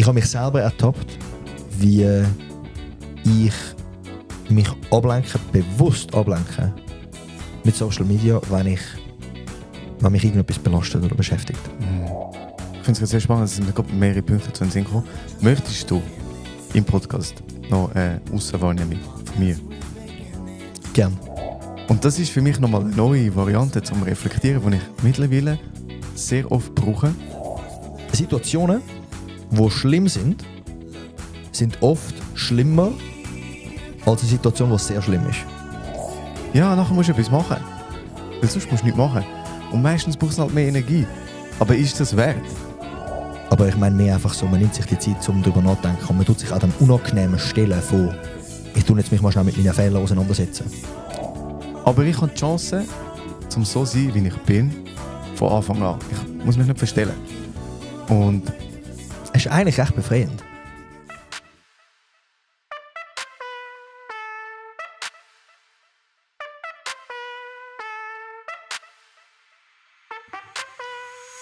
habe mich selber ertappt, wie ich mich bewusst ablenke mit Social Media, wenn mich irgendetwas belastet oder beschäftigt. Ich finde es sehr spannend, es sind gerade mehrere Punkte zu den Sinn gekommen. Möchtest du im Podcast noch eine Aussenwahrnehmung von mir? Gern. Und das ist für mich nochmal eine neue Variante zum Reflektieren, die ich mittlerweile sehr oft brauche. Situationen, die schlimm sind oft schlimmer als eine Situation, die sehr schlimm ist. Ja, nachher musst du etwas machen. Weil sonst musst du nichts machen. Und meistens brauchst du halt mehr Energie. Aber ist das wert? Aber ich meine mehr einfach so, man nimmt sich die Zeit, um darüber nachzudenken. Und man tut sich an dem unangenehmen Stellen vor. Ich tue jetzt mich mal schnell mit meinen Fehlern auseinandersetzen. Aber ich habe die Chance, um so zu sein, wie ich bin, von Anfang an. Ich muss mich nicht verstellen. Und es ist eigentlich echt befreiend.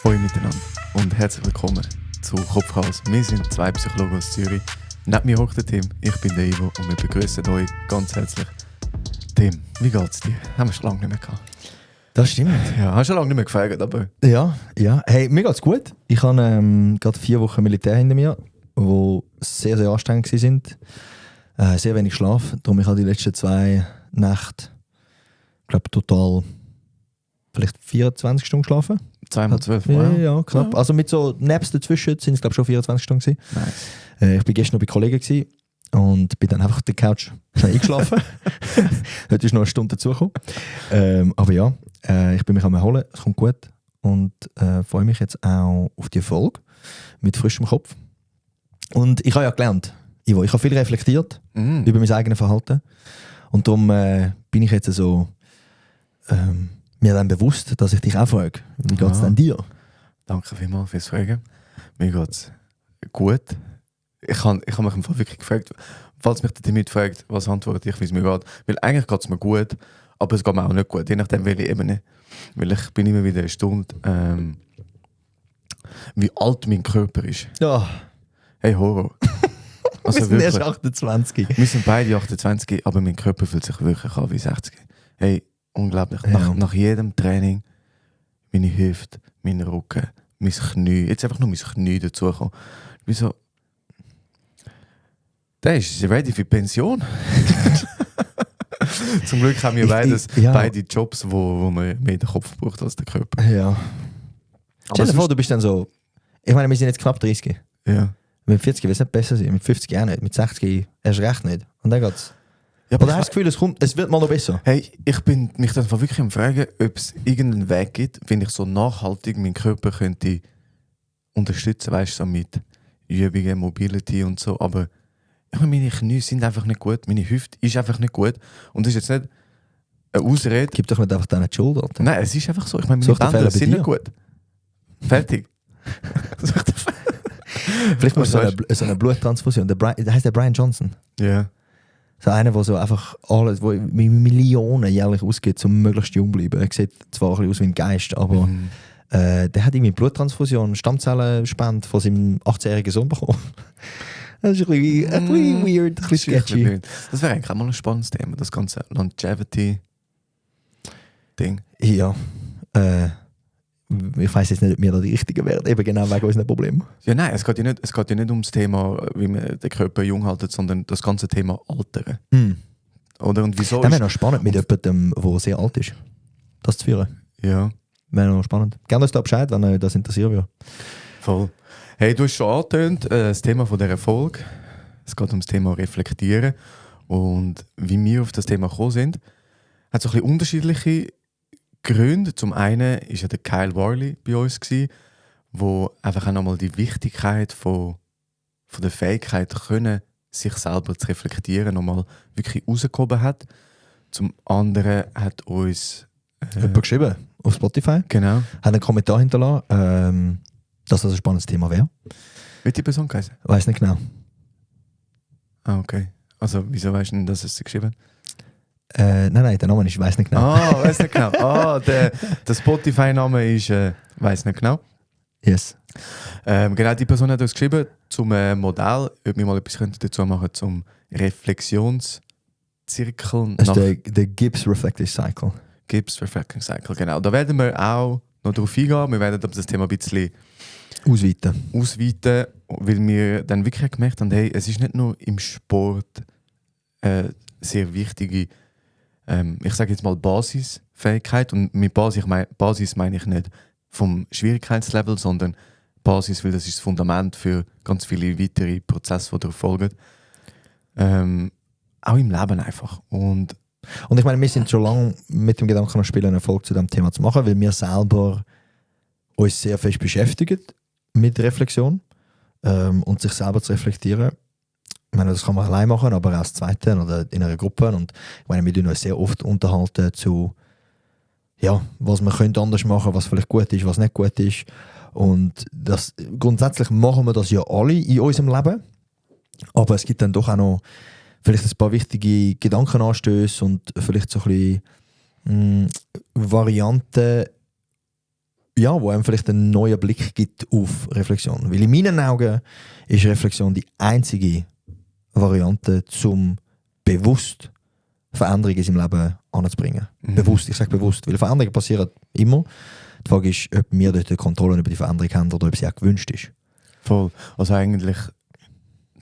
Hallo miteinander und herzlich willkommen zu Kopfhaus. Wir sind zwei Psychologen aus Zürich. Neben mir hockt der Tim, ich bin der Ivo und wir begrüßen euch ganz herzlich. Tim, wie geht's dir? Haben wir schon lange nicht mehr gehabt. Das stimmt. Ja, hast schon lange nicht mehr gefragt, aber... Ja. Hey, mir geht's gut. Ich habe gerade 4 Wochen Militär hinter mir, die sehr, sehr anstrengend waren. Sehr wenig Schlaf. Darum ich habe die letzten 2 Nächte, glaube total vielleicht 24 Stunden geschlafen. 2x12, wow. Ja, knapp. Ja. Also mit so nebst dazwischen sind es glaube schon 24 Stunden gewesen. Nice. Ich war gestern noch bei Kollegen gewesen und bin dann einfach auf der Couch eingeschlafen. Heute ist noch eine Stunde dazugekommen. Aber ja, ich bin mich am Erholen, es kommt gut und freue mich jetzt auch auf die Folge mit frischem Kopf. Und ich habe ja gelernt, Ivo, ich habe viel reflektiert über mein eigenes Verhalten und darum bin ich jetzt so mir dann bewusst, dass ich dich auch frage, wie geht es denn dir? Danke vielmals fürs Fragen. Mir geht es gut. Ich hab mich im Fall wirklich gefragt, falls mich der Timid fragt, was antworte ich, wie es mir geht. Weil eigentlich geht es mir gut, aber es geht mir auch nicht gut, je nachdem welche Ebene. Weil ich bin immer wieder erstaunt, wie alt mein Körper ist. Ja. Hey, Horror. Also wir sind erst 28. Wir sind beide 28, aber mein Körper fühlt sich wirklich an wie 60. Hey, unglaublich. Ja. Nach jedem Training meine Hüfte, mein Rücken, mein Knie, jetzt einfach nur mein Knie dazukommen. Wieso? Der ist ready für Pension. Zum Glück haben wir beide Jobs, wo man mehr den Kopf braucht als den Körper. Ja. Stell dir vor, du bist dann so... Ich meine, wir sind jetzt knapp 30. Ja. Mit 40 wird es nicht besser sein, mit 50 auch nicht, mit 60 erst recht nicht. Und dann geht's... Ja, oder hast du das Gefühl, es wird mal noch besser? Hey, ich bin mich dann wirklich am Fragen, ob es irgendeinen Weg gibt, wenn ich so nachhaltig meinen Körper könnte unterstützen, weißt du, so mit Übungen, Mobility und so. Aber ich meine, meine Knie sind einfach nicht gut, meine Hüfte ist einfach nicht gut. Und das ist jetzt nicht eine Ausrede. Gib doch nicht einfach deine Schuld, Alter. Nein, es ist einfach so. Ich meine, meine Bänder sind nicht gut. Fertig. Vielleicht musst du so eine Bluttransfusion. Der heißt der Brian Johnson. Ja. Yeah. So einer, der so einfach alles, wo Millionen jährlich ausgeht, um möglichst jung zu bleiben. Er sieht zwar ein bisschen aus wie ein Geist, aber der hat irgendwie Bluttransfusion, Stammzellenspende von seinem 18-jährigen Sohn bekommen. Das ist ein bisschen weird, ein bisschen sketchy. Das wäre eigentlich auch mal ein spannendes Thema, das ganze Longevity-Ding. Ja. Ich weiss jetzt nicht, ob wir da die Richtigen wären, eben genau wegen unserem Problem. Ja, nein, es geht ja nicht ums Thema, wie man den Körper jung hält, sondern das ganze Thema Altern. Oder? Und wieso? Das wäre noch spannend mit jemandem, der sehr alt ist, das zu führen. Ja. Wäre noch spannend. Gerne uns da Bescheid, wenn euch das interessieren würde. Voll. Hey, du hast schon angetönt, das Thema von dieser Folge. Es geht um das Thema Reflektieren. Und wie wir auf das Thema gekommen sind, hat so ein bisschen unterschiedliche Gründe. Zum einen war ja der Kyle Warley bei uns, wo einfach auch nochmal die Wichtigkeit von der Fähigkeit können, sich selber zu reflektieren, nochmal wirklich rausgehoben hat. Zum anderen hat uns jemand geschrieben auf Spotify. Genau. Hat einen Kommentar hinterlassen, dass das ein spannendes Thema wäre. Wie die Person geheißen? Weiß nicht genau. Ah, okay. Also, wieso weißt du denn, dass es sie geschrieben hat? Nein, der Name ist, ich weiß nicht genau. Weiß nicht genau. Der Spotify-Name ist, weiß nicht genau. Yes. Genau, die Person hat uns geschrieben zum Modell, ob wir mal etwas könnten dazu machen zum Reflexionszirkel Das nach ist der Gibbs Reflective Cycle. Gibbs Reflecting Cycle. Genau, da werden wir auch noch drauf eingehen. Wir werden aber das Thema ein bisschen ausweiten, weil wir dann wirklich gemerkt haben, hey, es ist nicht nur im Sport sehr wichtige, ich sage jetzt mal Basisfähigkeit, und mit Basis meine ich nicht vom Schwierigkeitslevel, sondern Basis, weil das ist das Fundament für ganz viele weitere Prozesse, die darauf folgen. Auch im Leben einfach. Und ich meine, wir sind schon lange mit dem Gedanken am Spielen, einen Erfolg zu diesem Thema zu machen, weil wir selber uns sehr fest beschäftigen mit Reflexion und sich selber zu reflektieren. Ich meine, das kann man allein machen, aber auch als Zweite oder in einer Gruppe. Und ich meine, wir tun uns sehr oft unterhalten zu, ja, was man könnte anders machen, was vielleicht gut ist, was nicht gut ist. Und grundsätzlich machen wir das ja alle in unserem Leben. Aber es gibt dann doch auch noch vielleicht ein paar wichtige Gedankenanstöße und vielleicht so ein bisschen Varianten, ja, wo einem vielleicht einen neuen Blick gibt auf Reflexion. Weil in meinen Augen ist Reflexion die einzige Variante, um bewusst Veränderungen in seinem Leben anzubringen. Bewusst, ich sage bewusst, weil Veränderungen passieren immer. Die Frage ist, ob wir dort die Kontrolle über die Veränderung haben oder ob sie auch gewünscht ist. voll. Also eigentlich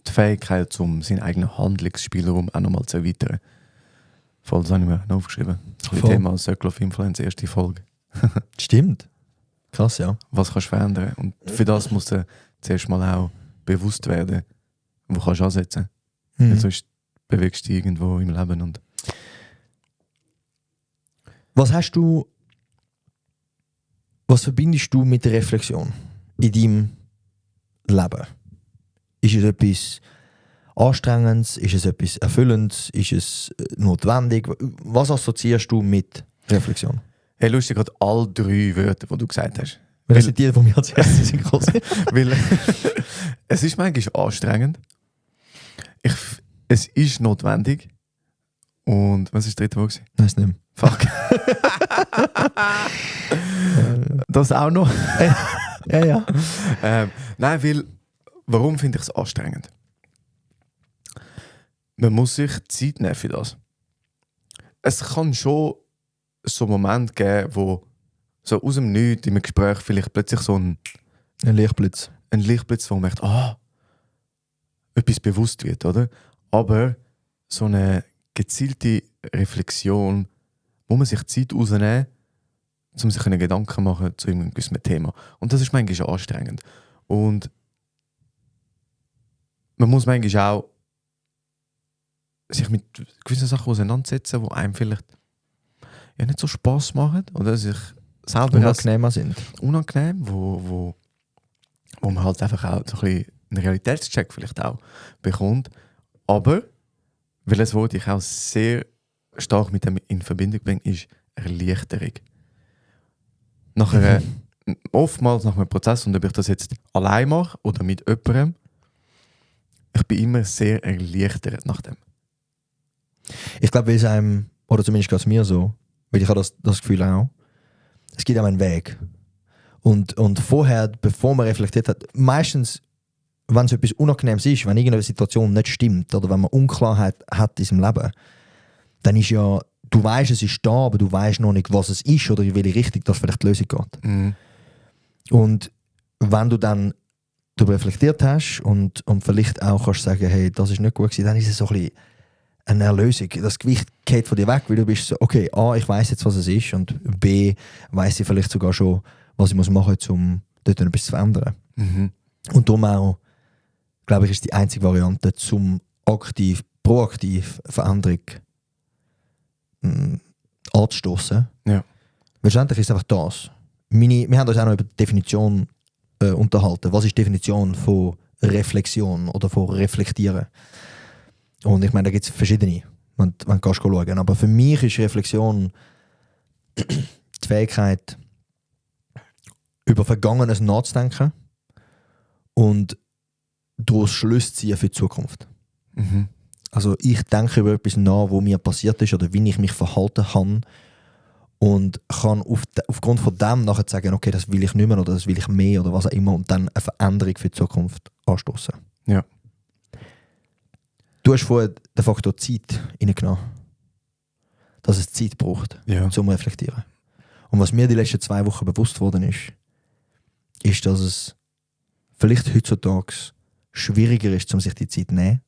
die Fähigkeit, um seinen eigenen Handlungsspielraum auch nochmal zu erweitern. Voll, das habe ich mir noch aufgeschrieben. Das Thema Circle of Influence, erste Folge. Stimmt. Krass, ja. Was kannst du verändern? Und für das musst du zuerst mal auch bewusst werden, wo kannst du ansetzen. Weil sonst bewegst du dich irgendwo im Leben. Und was verbindest du mit der Reflexion in deinem Leben? Ist es etwas Anstrengendes? Ist es etwas Erfüllendes? Ist es notwendig? Was assoziierst du mit Reflexion? hey, lustig, gerade all 3 Wörter, die du gesagt hast. Weil das sind die, die mir als erstes sind groß. Weil es ist manchmal anstrengend. Es ist notwendig. Und was ist das dritte Wort? Nein, es nicht mehr. Fuck. Das auch noch. Ja. Nein, weil, warum finde ich es anstrengend? Man muss sich Zeit nehmen für das. Es kann schon so einen Moment geben, wo so aus dem Nichts in einem Gespräch vielleicht plötzlich so ein Lichtblitz. Wo man merkt, etwas bewusst wird, oder? Aber so eine gezielte Reflexion, wo man sich Zeit rausnehmen, um sich einen Gedanken machen zu einem gewissen Thema. Und das ist manchmal anstrengend. Und man muss manchmal auch sich mit gewissen Sachen auseinandersetzen, die einem vielleicht ja nicht so Spass machen oder sich selber Unangenehmer sind. Unangenehm, wo man halt einfach auch so ein bisschen einen Realitätscheck vielleicht auch bekommt. Aber, weil es Wort ich auch sehr stark mit dem in Verbindung bringe, ist Erleichterung. Oftmals nach einem Prozess, und ob ich das jetzt allein mache oder mit jemandem, ich bin immer sehr erleichtert nach dem. Ich glaube, weil es einem, oder zumindest geht es mir so, weil ich habe das Gefühl auch, es gibt einem einen Weg. Und vorher, bevor man reflektiert hat, meistens, wenn es etwas Unangenehmes ist, wenn irgendeine Situation nicht stimmt oder wenn man Unklarheit hat in seinem Leben, dann ist ja, du weißt, es ist da, aber du weißt noch nicht, was es ist oder in welche Richtung das vielleicht die Lösung geht. Mhm. Und wenn du dann darüber reflektiert hast und vielleicht auch kannst sagen, hey, das ist nicht gut gewesen, dann ist es so ein bisschen eine Erlösung. Das Gewicht geht von dir weg, weil du bist so, okay, A, ich weiss jetzt, was es ist, und B, weiss ich vielleicht sogar schon, was ich machen muss, um dort etwas zu verändern. Mhm. Und darum auch, glaube ich, ist die einzige Variante, zum proaktiv Veränderung anzustoßen. Ja. Wahrscheinlich ist es einfach das. Wir haben uns auch noch über die Definition unterhalten. Was ist die Definition von Reflexion oder von Reflektieren? Und ich meine, da gibt es verschiedene, wenn du kannst schauen. Aber für mich ist Reflexion die Fähigkeit, über Vergangenes nachzudenken und daraus Schlüsse ziehen für die Zukunft. Mhm. Also ich denke über etwas nach, was mir passiert ist oder wie ich mich verhalten habe und kann aufgrund von dem nachher sagen, okay, das will ich nicht mehr oder das will ich mehr oder was auch immer und dann eine Veränderung für die Zukunft anstoßen. Ja. Du hast vorher den Faktor Zeit reingenommen. Dass es Zeit braucht, Ja. zum Reflektieren. Und was mir die letzten 2 Wochen bewusst worden ist, dass es vielleicht heutzutage schwieriger ist, um sich die Zeit zu nehmen,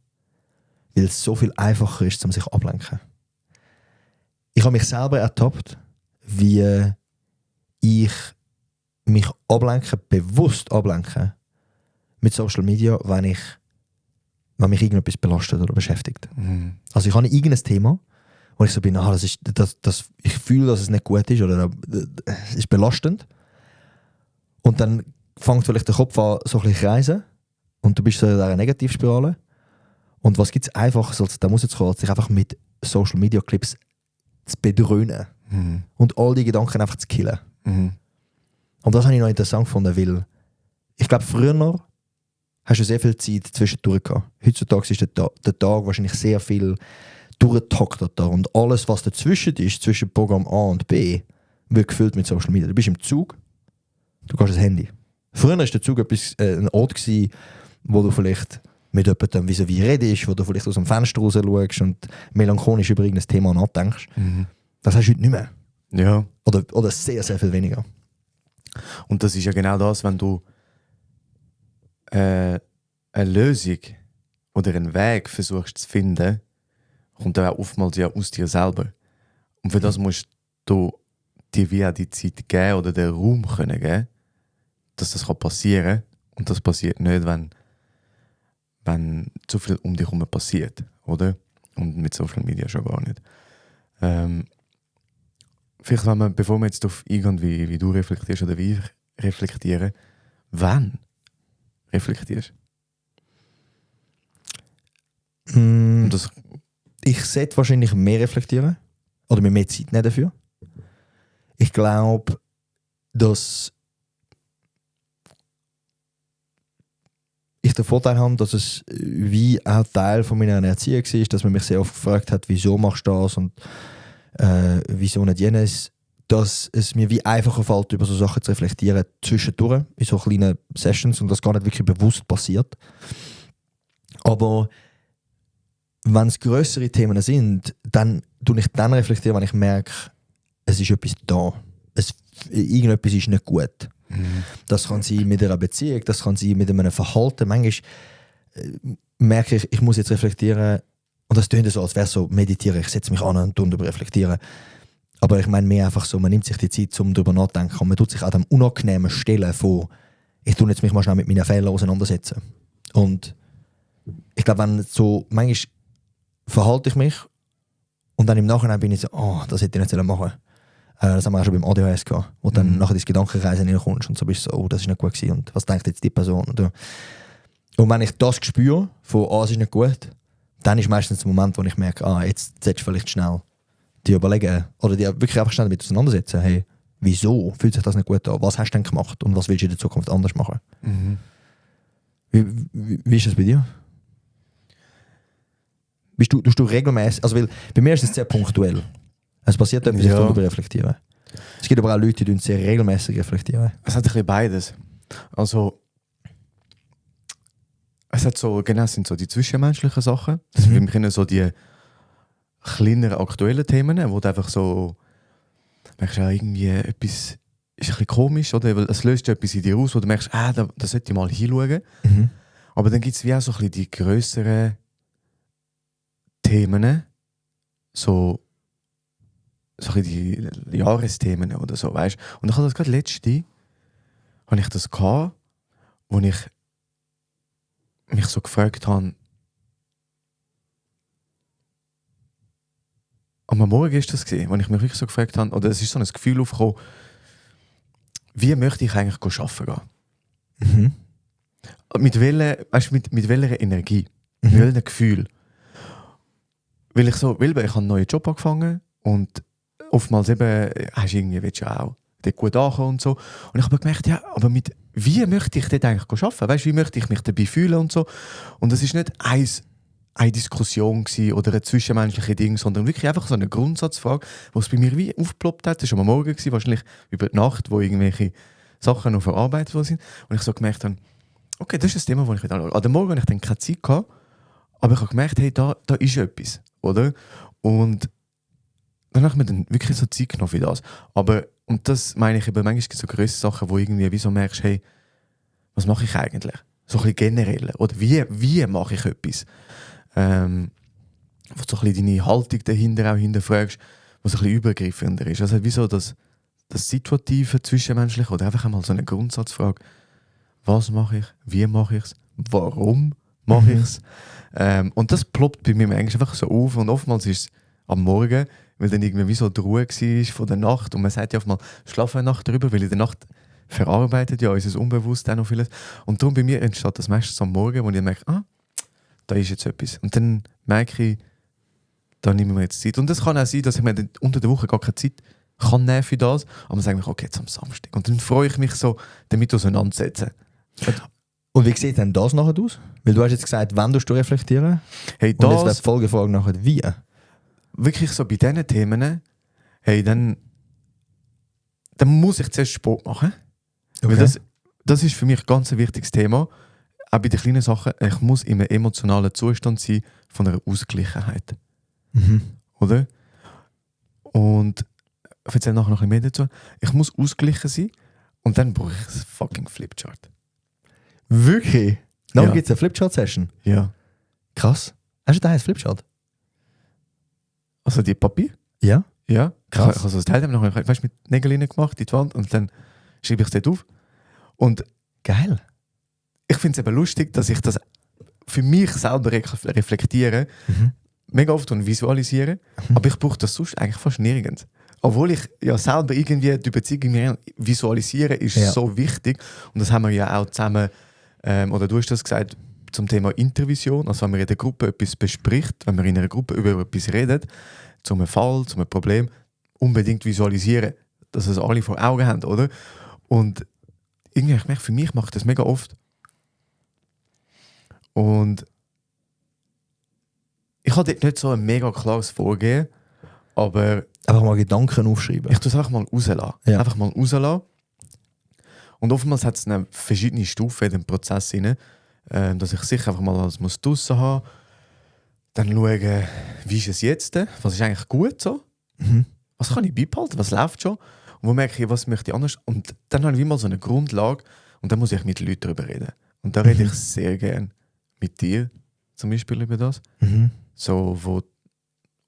weil es so viel einfacher ist, um sich ablenken. Ich habe mich selber ertappt, wie ich mich bewusst ablenke mit Social Media, wenn mich irgendetwas belastet oder beschäftigt. Mhm. Also ich habe irgendein Thema, wo ich so bin, ich fühle, dass es nicht gut ist oder es ist belastend. Und dann fängt vielleicht der Kopf an, so ein bisschen kreisen und du bist so in dieser Negativspirale. Und was gibt es Einfaches, als da muss jetzt kommen, als sich einfach mit Social Media Clips zu bedröhnen Mhm. und all die Gedanken einfach zu killen. Mhm. Und das habe ich noch interessant gefunden, weil ich glaube, früher hast du sehr viel Zeit zwischendurch gehabt. Heutzutage ist der Tag wahrscheinlich sehr viel durchgetakteter und alles, was dazwischen ist, zwischen Programm A und B, wird gefüllt mit Social Media. Du bist im Zug, du kannst das Handy. Früher war der Zug ein Ort gewesen, wo du vielleicht mit jemandem wie redest, wo du vielleicht aus dem Fenster raus schaust und melancholisch über irgendein Thema nachdenkst. Mhm. Das hast du heute nicht mehr. Ja. Oder sehr, sehr viel weniger. Und das ist ja genau das, wenn du eine Lösung oder einen Weg versuchst zu finden, kommt er auch oftmals ja aus dir selber. Und für das musst du dir wie auch die Zeit geben oder den Raum können geben, dass das passieren kann. Und das passiert nicht, wenn zu viel um dich herum passiert, oder? Und mit Social Media schon gar nicht. Vielleicht, bevor wir jetzt darauf eingehen, wie du reflektierst oder wie ich reflektiere, wann reflektierst du? Und das, Ich sollte wahrscheinlich mehr reflektieren. Oder mir mehr Zeit nehmen dafür. Ich glaube, dass ich den Vorteil habe, dass es wie auch Teil von meiner Erziehung war, dass man mich sehr oft gefragt hat, wieso machst du das und wieso nicht jenes, dass es mir wie einfacher fällt, über so Sachen zu reflektieren zwischendurch, in so kleinen Sessions und das gar nicht wirklich bewusst passiert. Aber wenn es grössere Themen sind, dann tue ich dann reflektieren, wenn ich merke, es ist etwas da. Irgendetwas ist nicht gut. Das kann sein mit einer Beziehung, das kann sein mit einem Verhalten. Manchmal merke ich, ich muss jetzt reflektieren und das tönt so, als wäre es so meditieren, ich setze mich an und darüber reflektieren. Aber ich meine mehr einfach so, man nimmt sich die Zeit, um darüber nachzudenken und man tut sich auch dem unangenehmen Stellen von, ich tue jetzt mich mal schnell mit meinen Fehlern auseinandersetzen. Und ich glaube, wenn so, manchmal verhalte ich mich und dann im Nachhinein bin ich so, oh, das hätte ich nicht machen sollen. Das haben wir auch schon beim ADHS gehabt, wo dann nachher ins Gedankenreisen reinkommst und so bist du so, oh, das ist nicht gut gewesen und was denkt jetzt die Person? Und wenn ich das spüre, von, es ist nicht gut, dann ist meistens der Moment, wo ich merke, jetzt solltest du vielleicht schnell dir überlegen oder dir wirklich einfach schnell damit auseinandersetzen, hey, wieso fühlt sich das nicht gut an? Was hast du denn gemacht und was willst du in der Zukunft anders machen? Mhm. Wie ist das bei dir? Tust du regelmäßig, also weil bei mir ist es sehr punktuell. Es passiert etwas, ich darüber reflektieren. Es gibt aber auch Leute, die sehr regelmäßig reflektieren. Es hat ein bisschen beides. Also, es hat so, genau, es sind so die zwischenmenschlichen Sachen. Das sind für mich so die kleineren aktuellen Themen, wo du einfach so merkst, irgendwie etwas ist ein bisschen komisch, oder? Weil es löst etwas in dir aus, wo du merkst, da sollte ich mal hinschauen. Mhm. Aber dann gibt es wie auch so ein bisschen die grösseren Themen, so ein bisschen die Jahresthemen oder so, weißt? Und ich hatte das gerade letzte, habe ich das gehabt, wo ich mich so gefragt habe, am Morgen ist das gewesen, wo ich mich wirklich so gefragt habe, oder es ist so ein Gefühl aufgekommen, wie möchte ich eigentlich arbeiten gehen? Mhm. Mit welcher Energie, Mhm. mit welchem Gefühl. Weil ich habe einen neuen Job angefangen und oftmals eben, willst du ja auch dort gut ankommen und so. Und ich habe gemerkt, aber wie möchte ich dort eigentlich arbeiten? Weißt, wie möchte ich mich dabei fühlen und so? Und es ist nicht eine Diskussion gewesen oder ein zwischenmenschliches Ding, sondern wirklich einfach so eine Grundsatzfrage, die es bei mir wie aufgeploppt hat. Das war am Morgen, gewesen, wahrscheinlich über die Nacht, wo irgendwelche Sachen noch verarbeitet worden sind. Und ich so gemerkt habe, okay, das ist das Thema, das ich wieder anschaue. An dem Morgen hatte ich dann keine Zeit gehabt, aber ich habe gemerkt, hey, da ist etwas, oder? Und dann habe ich mir dann wirklich so Zeit genommen für das. Aber, und das meine ich eben, manchmal gibt es so grössere Sachen, wo irgendwie wie so merkst, hey, was mache ich eigentlich? So ein bisschen generell. Oder wie mache ich etwas? Wo du so ein bisschen deine Haltung dahinter auch hinterfragst, was ein bisschen übergreifender ist. Also wie so das Situative, Zwischenmenschliche oder einfach einmal so eine Grundsatzfrage. Was mache ich? Wie mache ich es? Warum mache ich es? Und das ploppt bei mir eigentlich einfach so auf. Und oftmals ist es am Morgen, weil dann irgendwie wie so die Ruhe war von der Nacht. Und man sagt ja oftmals, schlafe eine Nacht drüber, weil in der Nacht verarbeitet ja unser Unbewusst auch noch vieles. Und darum bei mir entsteht das meistens am Morgen, wo ich merke, da ist jetzt etwas. Und dann merke ich, da nehmen wir jetzt Zeit. Und es kann auch sein, dass ich mir unter der Woche gar keine Zeit kann nehmen für das. Aber dann sage ich, okay, jetzt am Samstag. Und dann freue ich mich so, damit auseinandersetzen. Und wie sieht denn das nachher aus? Weil du hast jetzt gesagt, wann du reflektieren? Hey, und jetzt das wäre die Folgefrage nachher, wie? Wirklich so bei diesen Themen, hey, dann muss ich zuerst Sport machen. Okay. Weil das ist für mich ein ganz wichtiges Thema. Auch bei den kleinen Sachen, ich muss in einem emotionalen Zustand sein von einer Ausgleichheit. Oder? Und ich erzähle nachher noch ein bisschen mehr dazu. Ich muss ausgeglichen sein und dann brauche ich ein fucking Flipchart. Wirklich? Nachher Ja. gibt es eine Flipchart-Session? Ja. Krass. Hast du da ein Flipchart? Also die Papier? Ja. Ja. Krass. Ich habe so das Teil noch mit Nägeln gemacht in die Wand und dann schreibe ich es dort auf. Und Geil. ich finde es eben lustig, dass ich das für mich selber reflektiere, mega oft und visualisiere, aber ich brauche das sonst eigentlich fast nirgends. Obwohl ich ja selber irgendwie die Beziehung visualisieren ist Ja. so wichtig und das haben wir ja auch zusammen, oder du hast das gesagt, zum Thema Intervision, also wenn man in der Gruppe etwas bespricht, wenn man in einer Gruppe über etwas redet, zu einem Fall, zu einem Problem, unbedingt visualisieren, dass es alle vor Augen haben, oder? Und irgendwie, ich merke, für mich macht das mega oft. Und ich habe dort nicht so ein mega klares Vorgehen, aber Einfach mal Gedanken aufschreiben. ich tue es einfach mal rauslassen. Ja. Einfach mal rauslassen. Und oftmals hat es eine verschiedene Stufen in dem Prozess rein, dass ich sicher einfach mal alles muss draussen haben muss. Dann schauen, wie ist es jetzt? Was ist eigentlich gut so? Was kann ich beibehalten? Was läuft schon? Und wo merke ich, was möchte ich anders? Und dann habe ich wie mal so eine Grundlage und dann muss ich mit Leuten darüber reden. Und da rede ich sehr gerne mit dir zum Beispiel über das. So, wo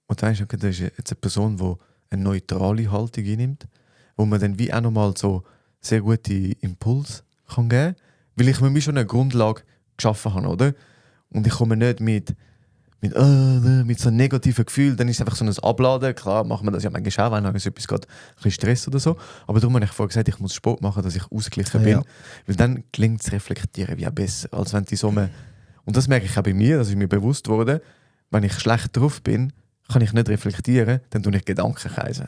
du denkst, okay, das ist jetzt eine Person, die eine neutrale Haltung einnimmt, wo man dann wie auch nochmal so sehr gute Impulse kann geben kann, weil ich mir schon eine Grundlage geschaffen habe, oder? Und ich komme nicht mit so einem negativen Gefühl, dann ist es einfach so ein Abladen. Klar, machen wir das ja manchmal auch, wenn etwas geht, ein bisschen Stress oder so. Aber darum habe ich vorher gesagt, ich muss Sport machen, dass ich ausgeglichen bin. Ja. Weil dann gelingt es reflektieren wie auch besser, als wenn die so eine... Und das merke ich auch bei mir, das ist mir bewusst worden, wenn ich schlecht drauf bin, kann ich nicht reflektieren, dann tue ich Gedanken kreisen.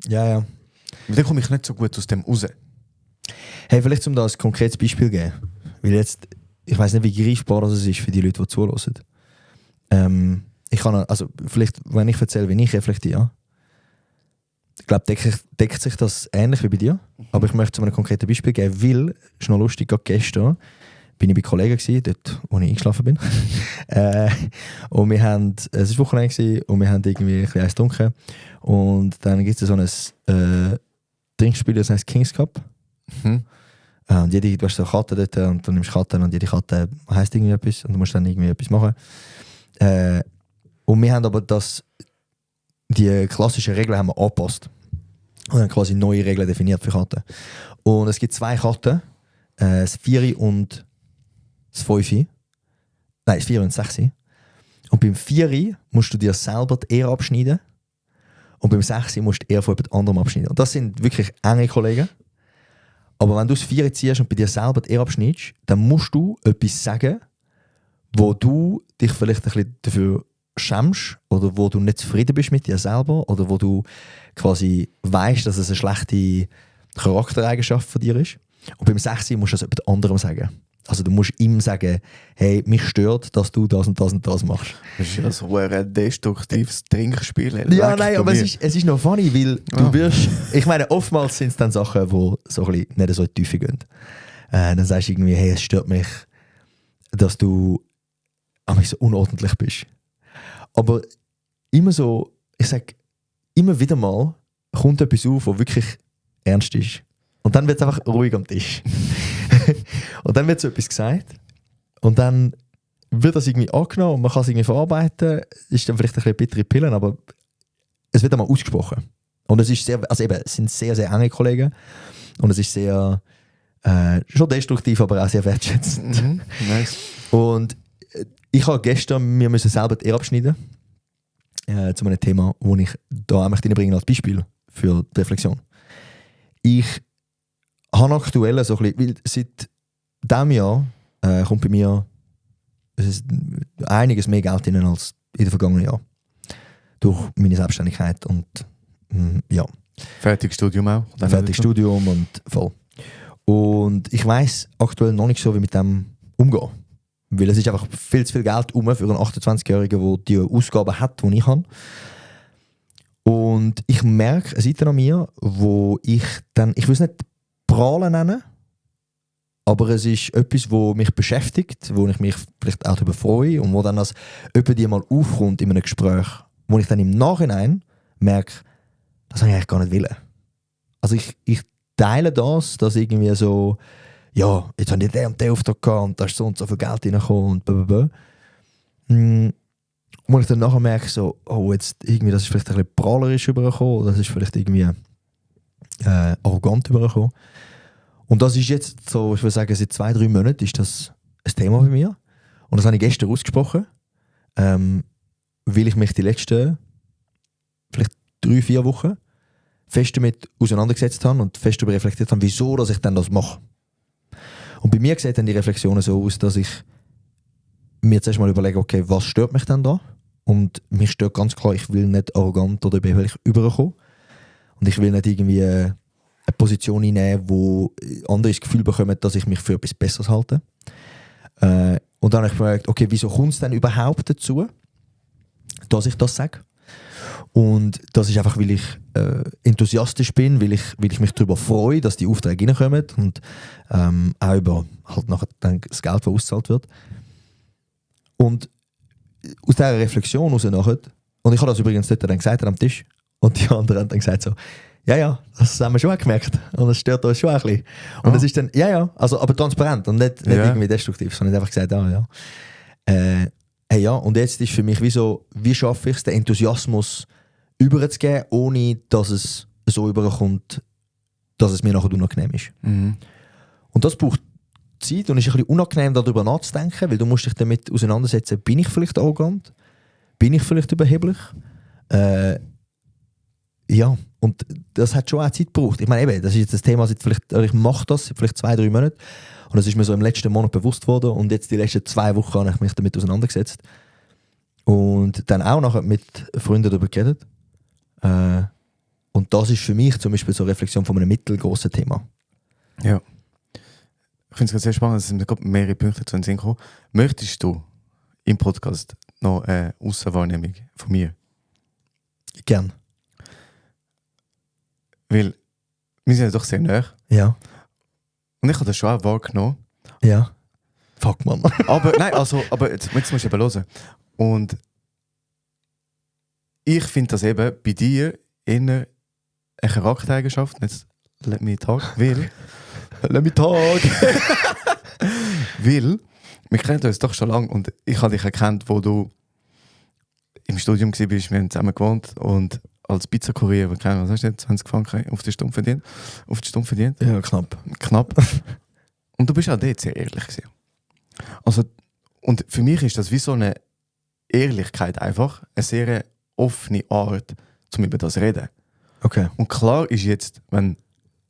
Ja, ja. Und dann komme ich nicht so gut aus dem raus. Hey, vielleicht um da ein konkretes Beispiel zu geben. Weil jetzt, ich weiß nicht, wie greifbar das ist für die Leute, die zuhören. Ich kann, also vielleicht, wenn ich erzähle, wie ich reflektiere, ich glaube, deckt sich das ähnlich wie bei dir. Aber ich möchte zu einem konkreten Beispiel geben, weil, es ist noch lustig, gerade gestern bin ich bei Kollegen gewesen, dort, wo ich eingeschlafen bin. Und wir haben, es war Wochenende gewesen, und wir haben irgendwie ein bisschen Eis getrunken. Und dann gibt es so ein Trinkspiel, das heißt Kings Cup. Und du hast so Karten dort und du nimmst Karten und jede Karte heisst irgendwie etwas und du musst dann irgendwie etwas machen. Und wir haben aber die klassischen Regeln haben wir angepasst. Und haben quasi neue Regeln definiert für Karten. Und es gibt 2 Karten, das 4 und das 5. Nein, das 4 und das 6. Und beim 4 musst du dir selber die Ehre abschneiden. Und beim 6 musst du die Ehre von jemand anderem abschneiden. Und das sind wirklich enge Kollegen. Aber wenn du das 4 ziehst und bei dir selber die Ehre abschneidest, dann musst du etwas sagen, wo du dich vielleicht ein bisschen dafür schämst oder wo du nicht zufrieden bist mit dir selber oder wo du quasi weißt, dass es eine schlechte Charaktereigenschaft von dir ist. Und beim 6 musst du das jemand anderem sagen. Also du musst ihm sagen, hey, mich stört, dass du das und das und das machst. Das ist ja so ein destruktives Trinkspiel. Ja, nein, aber es ist noch funny, weil du wirst, ich meine, oftmals sind es dann Sachen, die so ein bisschen nicht so in die Tiefe gehen. Dann sagst du irgendwie, hey, es stört mich, dass du an mich so unordentlich bist. Aber immer so, ich sage, immer wieder mal kommt etwas auf, was wirklich ernst ist. Und dann wird es einfach ruhig am Tisch. Und dann wird so etwas gesagt. Und dann wird das irgendwie angenommen und man kann es irgendwie verarbeiten. Ist dann vielleicht ein bisschen bittere Pillen, aber es wird einmal ausgesprochen. Und es ist sehr, also eben, es sind sehr, sehr enge Kollegen. Und es ist sehr, schon destruktiv, aber auch sehr wertschätzend. Mhm, nice. Und ich habe gestern, wir müssen selber die Ehre abschneiden. Zu einem Thema, das ich da auch reinbringen als Beispiel für die Reflexion. Ich habe aktuell so ein bisschen, weil seit diesem Jahr kommt bei mir einiges mehr Geld rein als in den vergangenen Jahren. Durch meine Selbstständigkeit und ja. Fertiges Studium auch. Fertiges Studium und voll. Und ich weiss aktuell noch nicht so, wie mit dem umgehen. Weil es ist einfach viel zu viel Geld für einen 28-Jährigen, der die Ausgaben hat, die ich habe. Und ich merke eine Seite an mir, wo ich dann, ich will es nicht prahlen nennen, aber es ist etwas, das mich beschäftigt, wo ich mich vielleicht auch darüber freue und wo dann als jemand die mal aufkommt in einem Gespräch, wo ich dann im Nachhinein merke, das habe ich eigentlich gar nicht wollen. Also ich teile das, dass irgendwie so, ja, jetzt habe ich den und den Auftrag gehabt und da ist so und so viel Geld reingekommen und blablabla. Wo ich dann nachher merke, so, oh, jetzt irgendwie, das ist vielleicht ein bisschen prahlerisch übergekommen, oder das ist vielleicht irgendwie arrogant übergekommen. Und das ist jetzt so, ich würde sagen, seit 2-3 Monaten ist das ein Thema bei mir. Und das habe ich gestern ausgesprochen, weil ich mich die letzten vielleicht 3-4 Wochen fest damit auseinandergesetzt habe und fest darüber reflektiert habe, wieso dass ich dann das mache. Und bei mir sieht dann die Reflexion so aus, dass ich mir zuerst mal überlege, okay, was stört mich denn da? Und mich stört ganz klar, ich will nicht arrogant oder überheblich überkommen. Und ich will nicht irgendwie eine Position einnehmen, wo andere das Gefühl bekommen, dass ich mich für etwas Besseres halte. Und dann habe ich gefragt, okay, wieso kommt es denn überhaupt dazu, dass ich das sage? Und das ist einfach, weil ich enthusiastisch bin, weil ich mich darüber freue, dass die Aufträge reinkommen und auch über halt nachher dann das Geld, das ausgezahlt wird. Und aus dieser Reflexion heraus nachher, und ich habe das übrigens dort dann gesagt am Tisch, und die anderen haben dann gesagt so, ja, das haben wir schon gemerkt und das stört uns schon ein bisschen. Und das ist dann, also, aber transparent und nicht irgendwie destruktiv, sondern einfach gesagt, hey, ja, und jetzt ist für mich wie schaffe ich es, den Enthusiasmus überzugeben, ohne dass es so überkommt, dass es mir nachher unangenehm ist. Mhm. Und das braucht Zeit und ist ein bisschen unangenehm, darüber nachzudenken, weil du musst dich damit auseinandersetzen, bin ich vielleicht arrogant? Bin ich vielleicht überheblich? Ja, und das hat schon auch Zeit gebraucht. Ich meine eben, das ist jetzt das Thema, ich mache das seit vielleicht 2-3 Monaten und das ist mir so im letzten Monat bewusst worden und jetzt die letzten 2 Wochen habe ich mich damit auseinandergesetzt und dann auch nachher mit Freunden darüber geredet. Und das ist für mich zum Beispiel so eine Reflexion von einem mittelgroßen Thema. Ja. Ich finde es sehr spannend, es sind mehrere Punkte zu den Sinn gekommen. Möchtest du im Podcast noch eine Aussenwahrnehmung von mir? Gern. Weil wir sind ja doch sehr nah. Ja. Und ich habe das schon auch wahrgenommen. Ja. Fuck, Mann. aber jetzt musst du eben hören. Und ich finde das eben bei dir eher eine Charaktereigenschaft. Jetzt let me talk, weil... Let me talk! Weil, wir kennen uns doch schon lange und ich habe dich erkannt, wo du im Studium warst, wir haben zusammen gewohnt und als Pizzakurier, was hast du denn, 20 Franken auf die Stunde verdient? Ja, knapp. Und du bist auch dort sehr ehrlich gewesen. Also, und für mich ist das wie so eine Ehrlichkeit einfach, eine sehr offene Art, um über das zu reden. Okay. Und klar ist jetzt, wenn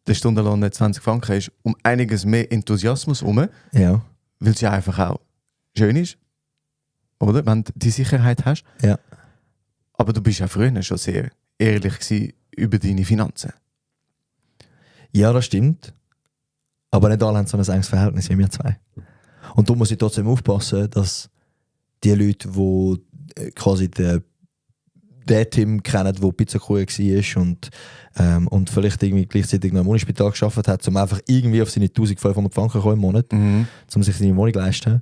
der Stundenlohn nicht 20 Franken ist, um einiges mehr Enthusiasmus herum, Ja. weil es ja einfach auch schön ist, oder? Wenn du die Sicherheit hast. Ja. Aber du bist ja früher schon sehr ehrlich gewesen über deine Finanzen. Ja, das stimmt. Aber nicht alle haben so ein enges Verhältnis wie wir zwei. Und da muss ich trotzdem aufpassen, dass die Leute, die quasi den Team kennen, der Pizzakuh war und vielleicht irgendwie gleichzeitig noch im Unispital gearbeitet hat, um einfach irgendwie auf seine 1500 Franken zu kommen im Monat, um sich seine Wohnung zu leisten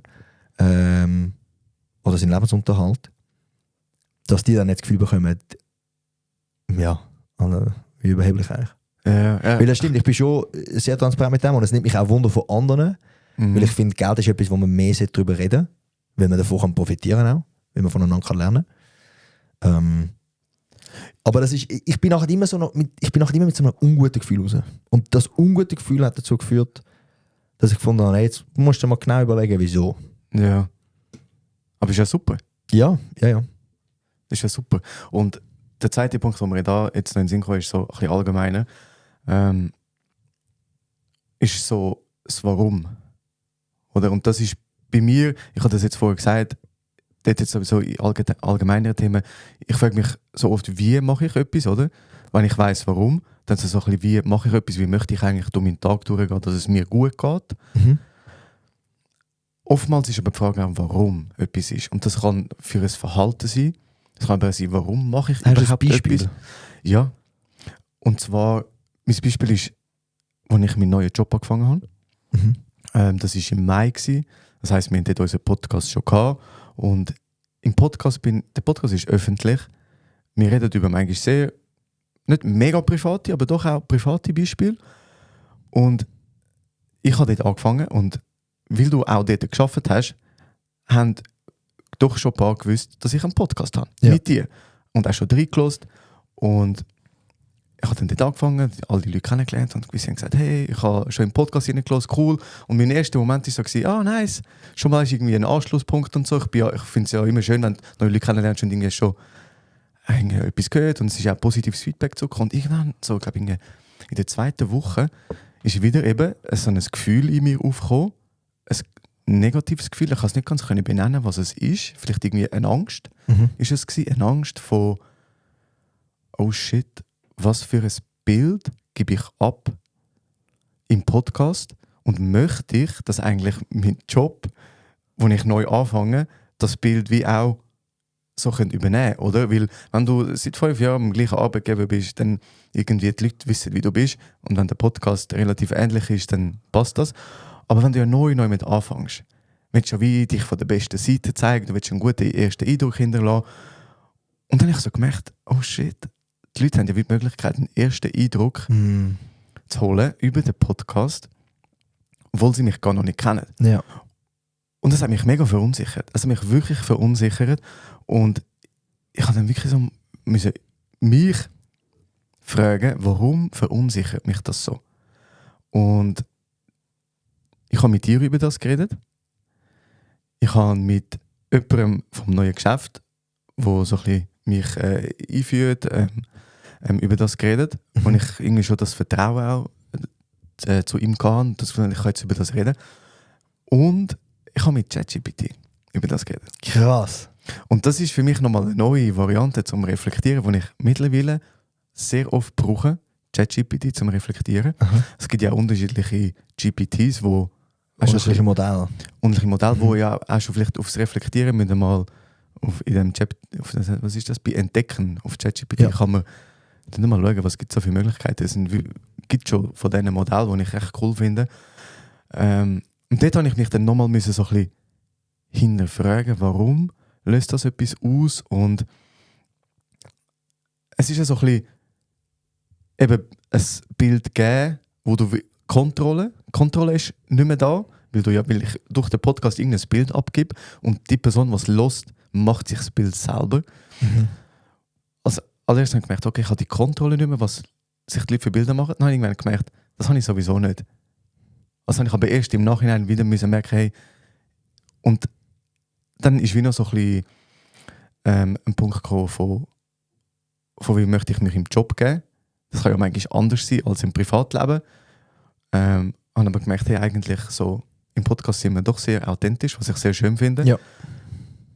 oder seinen Lebensunterhalt, dass die dann nicht das Gefühl bekommen, ja, wie überheblich eigentlich. Weil das stimmt, ich bin schon sehr transparent mit dem und es nimmt mich auch Wunder von anderen, weil ich finde, Geld ist etwas, wo man mehr darüber reden sollte, weil man davon profitieren kann auch, weil man voneinander lernen kann. Aber das ist, ich bin nachher immer mit so einem unguten Gefühl raus. Und das ungute Gefühl hat dazu geführt, dass ich gefunden habe, jetzt musst du mal genau überlegen, wieso. Ja. Aber ist ja super. Ja. Das ist ja super. Und der zweite Punkt, den mir da jetzt noch in den Sinn kommt, ist so ein bisschen allgemeiner. Ist so das Warum. Oder? Und das ist bei mir, ich habe das jetzt vorher gesagt, dort jetzt sowieso in allgemeineren Themen, ich frage mich so oft, wie mache ich etwas, oder? Wenn ich weiss, warum, dann so ein bisschen, wie mache ich etwas, wie möchte ich eigentlich durch meinen Tag durchgehen, dass es mir gut geht. Oftmals ist aber die Frage auch, warum etwas ist. Und das kann für ein Verhalten sein, das kann aber sein, warum mache ich überhaupt etwas. Ja. Und zwar, mein Beispiel ist, als ich meinen neuen Job angefangen habe. Das war im Mai. Das heisst, wir hatten dort unseren Podcast schon gehabt. Und im Podcast der Podcast ist öffentlich. Wir reden über manchmal sehr, nicht mega private, aber doch auch private Beispiele. Und ich habe dort angefangen und weil du auch dort gearbeitet hast, haben doch schon ein paar gewusst, dass ich einen Podcast habe. Ja. Mit dir. Und auch schon reingelassen. Und ich habe dann dort angefangen, all die Leute kennengelernt und gewisse haben gesagt, hey, ich habe schon im Podcast reingelassen, cool. Und mein erster Moment war so, nice, schon mal ist irgendwie ein Anschlusspunkt und so. Ich finde es ja immer schön, wenn du neue Leute kennenlernst und irgendwie schon etwas gehört und es ist auch positives Feedback zurückgekommen. Und irgendwann, so, glaube ich, in der zweiten Woche ist wieder eben so ein Gefühl in mir aufgekommen, ein negatives Gefühl, ich kann es nicht ganz benennen, was es ist. Vielleicht irgendwie eine Angst. Ist es gewesen? Eine Angst von oh shit, was für ein Bild gebe ich ab im Podcast und möchte ich, dass eigentlich mein Job, wo ich neu anfange, das Bild wie auch so übernehmen können, oder? Weil wenn du seit 5 Jahren am gleichen Arbeitgeber bist, dann irgendwie die Leute wissen, wie du bist und wenn der Podcast relativ ähnlich ist, dann passt das. Aber wenn du ja neu mit anfängst, willst du ja wie dich von der besten Seite zeigen, du willst einen guten ersten Eindruck hinterlassen. Und dann habe ich so gemerkt, oh shit, die Leute haben ja wie die Möglichkeit, einen ersten Eindruck zu holen über den Podcast, obwohl sie mich gar noch nicht kennen. Ja. Und das hat mich mega verunsichert. Es hat mich wirklich verunsichert. Und ich habe dann wirklich so mich fragen, warum verunsichert mich das so? Und ich habe mit dir über das geredet. Ich habe mit jemandem vom neuen Geschäft, der so ein bisschen mich einführt, über das geredet. Und ich irgendwie schon das Vertrauen auch zu ihm hatte, dass ich jetzt über das reden. Und ich habe mit ChatGPT über das geredet. Krass. Und das ist für mich nochmal eine neue Variante zum Reflektieren, die ich mittlerweile sehr oft brauche, ChatGPT zum Reflektieren. Aha. Es gibt ja auch unterschiedliche GPTs, wo unterschiedliche Modelle. Unterschiedliche Modelle, wo ja auch schon vielleicht aufs Reflektieren müssen mal in dem Chat, was ist das? Bei Entdecken auf ChatGPT kann man dann mal schauen, was gibt es so für Möglichkeiten. Es gibt schon von diesen Modellen, die ich echt cool finde. Und dort habe ich mich dann nochmal so ein bisschen hinterfragen, warum löst das etwas aus? Und es ist ja so ein bisschen eben ein Bild geben, wo du Kontrolle ist nicht mehr da, weil ich durch den Podcast irgendein Bild abgebe und die Person, die es hört, macht sich das Bild selber. Also allererst habe ich gemerkt, okay, ich habe die Kontrolle nicht mehr, was sich die Leute für Bilder machen. Dann habe ich irgendwann gemerkt, das habe ich sowieso nicht. Also habe ich aber erst im Nachhinein wieder merken, hey, und dann ist wieder so ein bisschen ein Punkt gekommen von wie möchte ich mich im Job geben. Das kann ja manchmal anders sein als im Privatleben. Habe aber gemerkt, hey, eigentlich so im Podcast sind wir doch sehr authentisch, was ich sehr schön finde. Ja.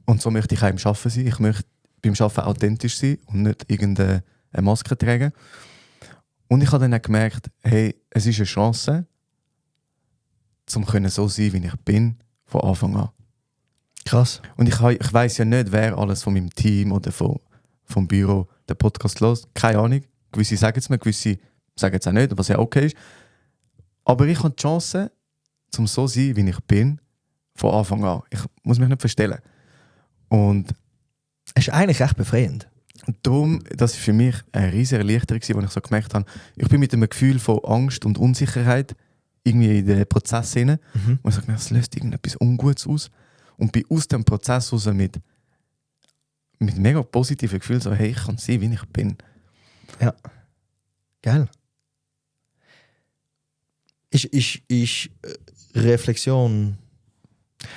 Und so möchte ich auch im Arbeiten sein. Ich möchte beim Arbeiten authentisch sein und nicht irgendeine Maske tragen. Und ich habe dann auch gemerkt, hey, es ist eine Chance, um so sein, wie ich bin, Von Anfang an. Krass. Und ich weiss ja nicht, wer alles von meinem Team oder vom Büro den Podcast hört. Keine Ahnung. Gewisse sagen es mir, gewisse sagen es auch nicht, was ja okay ist. Aber ich habe die Chance, um so zu sein, wie ich bin, von Anfang an. Ich muss mich nicht verstellen. Und Es ist eigentlich echt befreiend. darum, das war für mich eine riesige Erleichterung, als ich so gemerkt habe, ich bin mit einem Gefühl von Angst und Unsicherheit irgendwie in den Prozess hinein. Und ich habe gemerkt, es löst irgendetwas Ungutes aus. Und bin aus dem Prozess raus mit mega positiven Gefühlen so, hey, ich kann sein, wie ich bin. Ja. Geil. Ist Reflexion.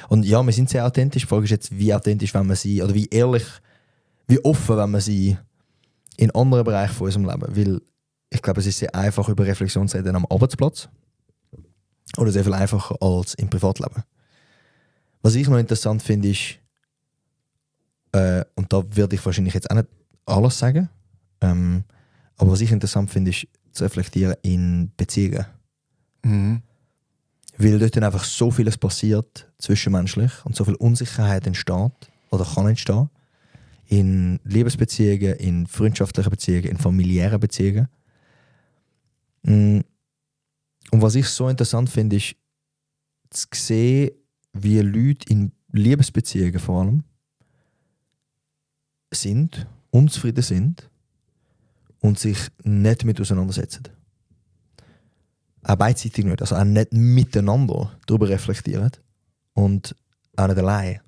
Und ja, wir sind sehr authentisch. Die Frage ist jetzt, wie authentisch wenn man sie, oder wie ehrlich, wie offen wenn man sie in anderen Bereichen von unserem Leben. Weil ich glaube, es ist sehr einfach, über Reflexion zu reden am Arbeitsplatz. Oder sehr viel einfacher als im Privatleben. Was ich noch interessant finde, ist, und da werde ich wahrscheinlich jetzt auch nicht alles sagen, aber was ich interessant finde, ist zu reflektieren in Beziehungen. Mhm. Weil dort dann einfach so vieles passiert zwischenmenschlich und so viel Unsicherheit entsteht oder kann entstehen. In Liebesbeziehungen, in freundschaftlichen Beziehungen, in familiären Beziehungen. Und was ich so interessant finde, ist zu sehen, wie Leute in Liebesbeziehungen vor allem sind, unzufrieden sind und sich nicht mit auseinandersetzen. Auch beidseitig nicht, also auch nicht miteinander darüber reflektieren und auch nicht allein.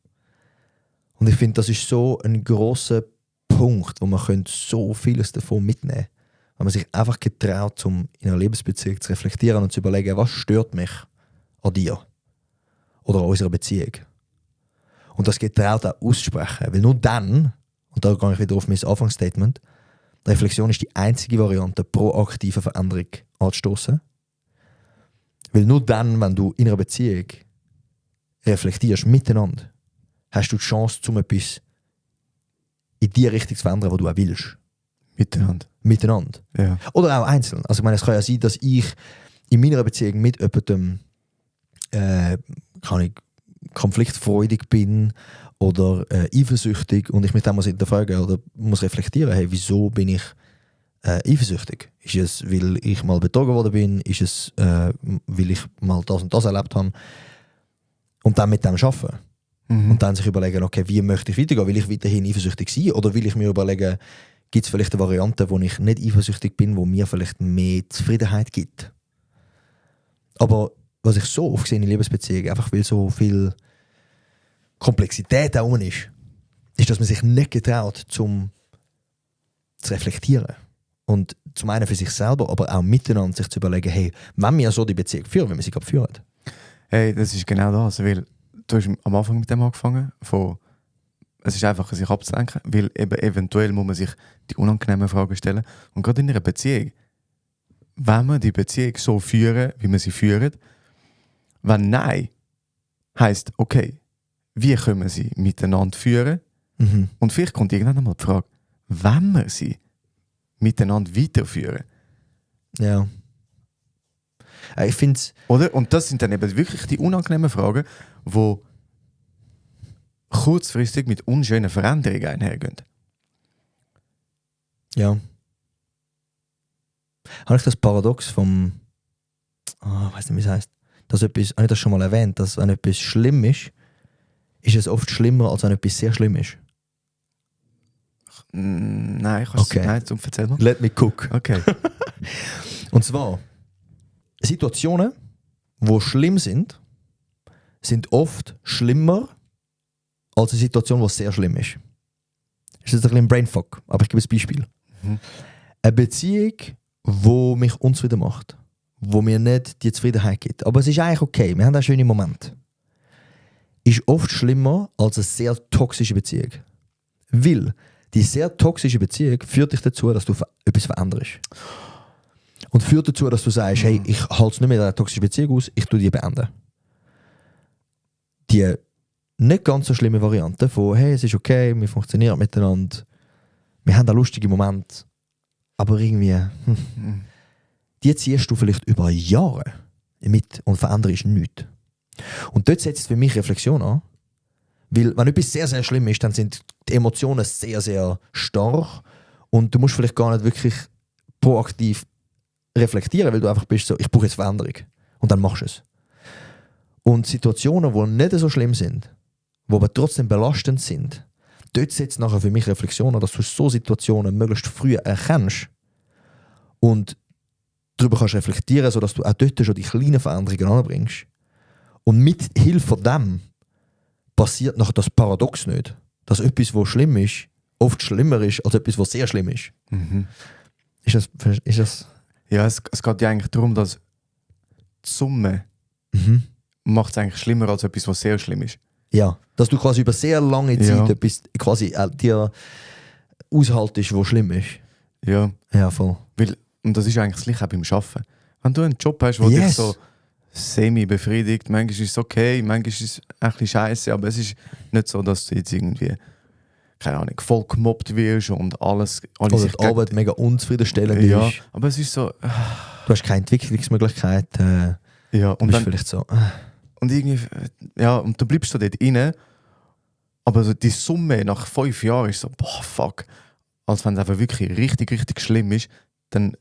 Und ich finde, das ist so ein grosser Punkt, wo man so vieles davon mitnehmen könnte. Wenn man sich einfach getraut, um in einer Liebesbeziehung zu reflektieren und zu überlegen, was stört mich an dir oder an unserer Beziehung. Und das getraut auch aussprechen, weil nur dann, und da gehe ich wieder auf mein Anfangsstatement, Reflexion ist die einzige Variante, proaktive Veränderung anzustoßen. Weil nur dann, wenn du in einer Beziehung reflektierst miteinander, hast du die Chance, um etwas in die Richtung zu verändern, die du auch willst. Miteinander. Ja. Oder auch einzeln. Also ich meine, es kann ja sein, dass ich in meiner Beziehung mit jemandem konfliktfreudig bin oder eifersüchtig und ich mich dann hinterfragen oder muss reflektieren, hey, wieso bin ich eifersüchtig? Ist es, weil ich mal betrogen worden bin? Ist es, weil ich mal das und das erlebt habe? Und dann mit dem arbeiten. Mhm. Und dann sich überlegen, okay, wie möchte ich weitergehen? Will ich weiterhin eifersüchtig sein? Oder will ich mir überlegen, gibt es vielleicht eine Variante, wo ich nicht eifersüchtig bin, wo mir vielleicht mehr Zufriedenheit gibt? Aber was ich so oft sehe in Liebesbeziehungen, einfach weil so viel Komplexität da rum ist, dass man sich nicht getraut, zu reflektieren. Und zum einen für sich selber, aber auch miteinander sich zu überlegen, hey, wenn wir so die Beziehung führen, wie wir sie gerade führen. Hey, das ist genau das, weil du hast am Anfang mit dem angefangen, es ist einfach, sich abzulenken, weil eben eventuell muss man sich die unangenehmen Fragen stellen. Und gerade in einer Beziehung, wenn wir die Beziehung so führen, wie wir sie führen, wenn nein, heisst, okay, wie können wir sie miteinander führen? Mhm. Und vielleicht kommt irgendwann einmal die Frage, wenn wir sie miteinander weiterführen. Ja. Ich finde es. Oder? Und das sind dann eben wirklich die unangenehmen Fragen, die kurzfristig mit unschönen Veränderungen einhergehen. Ja. Habe ich das Paradox vom. Ich weiß nicht, wie es heißt. Habe ich das schon mal erwähnt, dass wenn etwas schlimm ist es oft schlimmer, als wenn etwas sehr schlimm ist. Nein, Okay. Nein, zum Erzählen. Let me cook. Okay. Und zwar, Situationen, die schlimm sind oft schlimmer als eine Situation, die sehr schlimm ist. Das ist jetzt ein bisschen ein Brainfuck, aber ich gebe ein Beispiel. Mhm. Eine Beziehung, die mich unzufrieden macht, wo mir nicht die Zufriedenheit gibt, aber es ist eigentlich okay, wir haben einen schönen Moment, ist oft schlimmer als eine sehr toxische Beziehung. Weil die sehr toxische Beziehung führt dich dazu, dass du etwas veränderst. Und führt dazu, dass du sagst, hey, ich halte es nicht mehr in einer toxischen Beziehung aus, ich tue die beenden. Die nicht ganz so schlimme Variante von, hey, es ist okay, wir funktionieren miteinander, wir haben einen lustigen Moment, aber irgendwie, die ziehst du vielleicht über Jahre mit und veränderst nichts. Und dort setzt für mich Reflexion an. Weil wenn etwas sehr, sehr schlimm ist, dann sind die Emotionen sehr, sehr stark und du musst vielleicht gar nicht wirklich proaktiv reflektieren, weil du einfach bist so, ich brauche jetzt Veränderung. Und dann machst du es. Und Situationen, die nicht so schlimm sind, die aber trotzdem belastend sind, dort setzt nachher für mich Reflexion an, dass du so Situationen möglichst früh erkennst und darüber kannst reflektieren, sodass du auch dort schon die kleinen Veränderungen anbringst. Und mit Hilfe von dem passiert nachher das Paradox nicht. Dass etwas, was schlimm ist, oft schlimmer ist als etwas, was sehr schlimm ist. Mhm. Ist das? Ja, es geht ja eigentlich darum, dass die Summe macht es eigentlich schlimmer als etwas, was sehr schlimm ist. Ja, dass du quasi über sehr lange Zeit Ja. etwas quasi dir aushaltest, was schlimm ist. Ja, Ja, voll. und das ist eigentlich das Gleiche auch beim Arbeiten. Wenn du einen Job hast, der dich Yes. so semi-befriedigt, manchmal ist es okay, manchmal ist es ein bisschen scheiße, aber es ist nicht so, dass du jetzt irgendwie, keine Ahnung, voll gemobbt wirst und alle Oder sich die Arbeit mega unzufriedenstellend ja, ist. aber es ist so, Du hast keine Entwicklungsmöglichkeit. ja, Du und bist dann, vielleicht so. und irgendwie, ja, und du bleibst so dort rein, aber so die Summe nach 5 Jahren ist so, boah, fuck. Als wenn es einfach wirklich richtig, richtig schlimm ist, dann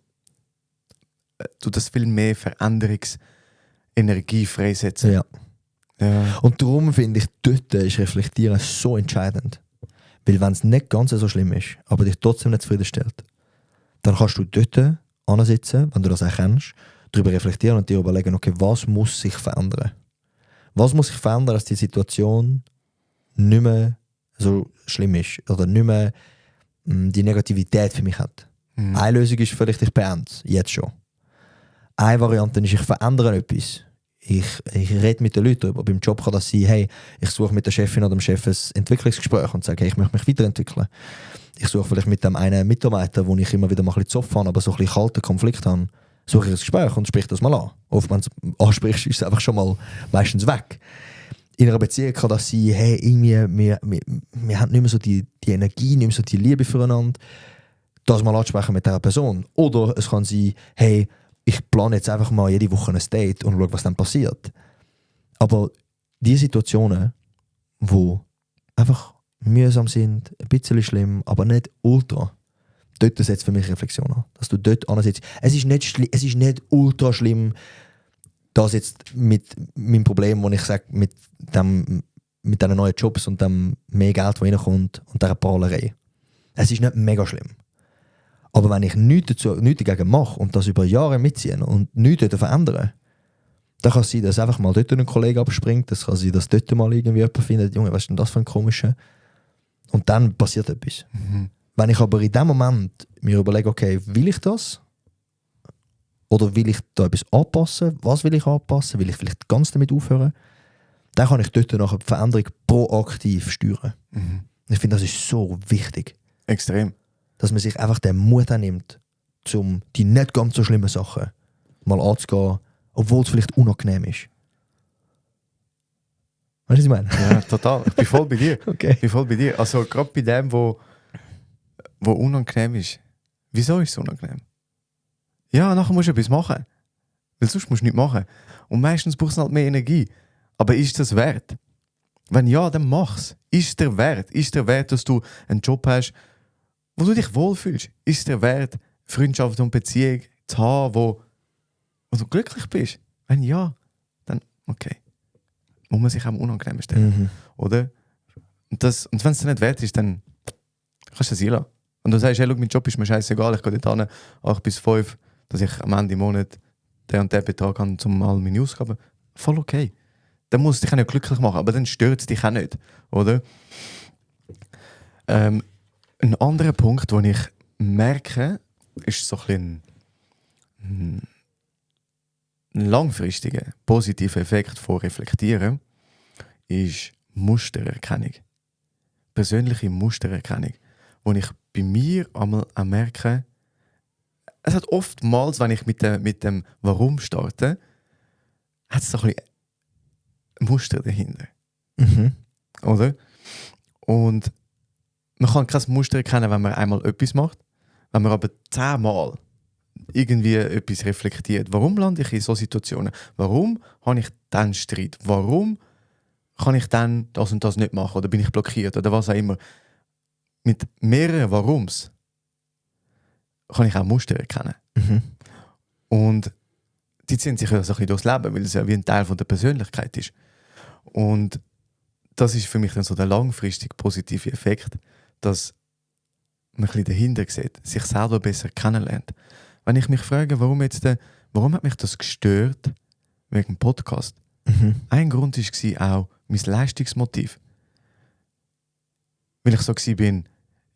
tut das viel mehr Veränderungsenergie freisetzen. Ja. Ja. Und darum finde ich, dort ist Reflektieren so entscheidend. Weil wenn es nicht ganz so schlimm ist, aber dich trotzdem nicht zufriedenstellt, dann kannst du dort ansitzen, wenn du das erkennst, darüber reflektieren und dir überlegen, okay, was muss sich verändern? Was muss sich verändern, dass die Situation nicht mehr so schlimm ist oder nicht mehr die Negativität für mich hat? Mhm. Eine Lösung ist vielleicht, ich beende es, jetzt schon. Eine Variante ist, ich verändere etwas. Ich rede mit den Leuten darüber. Beim Job kann das sein, hey, ich suche mit der Chefin oder dem Chef ein Entwicklungsgespräch und sage, hey, ich möchte mich weiterentwickeln. Ich suche vielleicht mit dem einen Mitarbeiter, wo ich immer wieder mal ein bisschen zoff habe, aber so ein bisschen kalten Konflikt habe, suche ich ein Gespräch und sprich das mal an. Oft, wenn du es ansprichst, ist es einfach schon mal meistens weg. In einer Beziehung kann das sein, hey, irgendwie, wir haben nicht mehr so die Energie, nicht mehr so die Liebe füreinander. Das mal ansprechen mit dieser Person. Oder es kann sein, hey, ich plane jetzt einfach mal jede Woche ein Date und schaue, was dann passiert. Aber die Situationen, die einfach mühsam sind, ein bisschen schlimm, aber nicht ultra, dort setzt für mich Reflexion an. Dass du dort ansitzt. Es ist nicht ultra schlimm, das jetzt mit meinem Problem, wo ich sage, mit diesen neuen Jobs und dem mehr Geld, das reinkommt und dieser Prahlerei. Es ist nicht mega schlimm. Aber wenn ich nichts dagegen mache und das über Jahre mitziehe und nichts dort verändere, dann kann es sein, dass einfach mal dort ein Kollege abspringt, das kann sein, dass dort mal irgendwie jemand findet, Junge, was ist denn das für ein komischer? Und dann passiert etwas. Mhm. Wenn ich aber in dem Moment mir überlege, okay, will ich das? Oder will ich da etwas anpassen? Was will ich anpassen? Will ich vielleicht ganz damit aufhören? Dann kann ich dort nachher die Veränderung proaktiv steuern. Mhm. Ich finde, das ist so wichtig. Extrem. Dass man sich einfach den Mut annimmt, um die nicht ganz so schlimmen Sachen mal anzugehen, obwohl es vielleicht unangenehm ist. Weißt du, was ich meine? Ja, total. Ich bin voll bei dir. Okay. Ich bin voll bei dir. Also gerade bei dem, wo unangenehm ist. Wieso ist es unangenehm? Ja, nachher musst du etwas machen. Weil sonst musst du nichts machen. Und meistens brauchst du halt mehr Energie. Aber ist das wert? Wenn ja, dann mach's. Ist der wert? Ist der wert, dass du einen Job hast, wo du dich wohlfühlst? Ist der wert, Freundschaft und Beziehung zu haben, wo du glücklich bist? Wenn ja, dann okay. Muss man sich auch unangenehm stellen. Mhm. Oder? Und wenn es nicht wert ist, dann kannst du es lassen. Und du sagst, hey, schau, mein Job ist mir scheißegal, ich gehe dort hin, 8 bis 5, dass ich am Ende im Monat den und den Betrag habe, um all meine Ausgaben. Voll okay. Dann muss es dich auch nicht glücklich machen, aber dann stört es dich auch nicht. Oder? Ein anderer Punkt, den ich merke, ist so ein langfristiger positiver Effekt von Reflektieren, ist Mustererkennung. Persönliche Mustererkennung. Wo ich bei mir einmal merke, es hat oftmals, wenn ich mit dem Warum starte, hat es so ein bisschen Muster dahinter. Mhm. Oder? Und man kann kein Muster erkennen, wenn man einmal etwas macht. Wenn man aber 10-mal irgendwie etwas reflektiert. Warum lande ich in solchen Situationen? Warum habe ich dann Streit? Warum kann ich dann das und das nicht machen? Oder bin ich blockiert? Oder was auch immer. Mit mehreren Warums kann ich auch Muster erkennen. Mhm. Und die ziehen sich ja so ein bisschen durchs Leben, weil es ja wie ein Teil von der Persönlichkeit ist. Und das ist für mich dann so der langfristig positive Effekt, dass man ein bisschen dahinter sieht, sich selber besser kennenlernt. Wenn ich mich frage, warum hat mich das gestört wegen dem Podcast? Mhm. Ein Grund war auch mein Leistungsmotiv. Weil ich so war,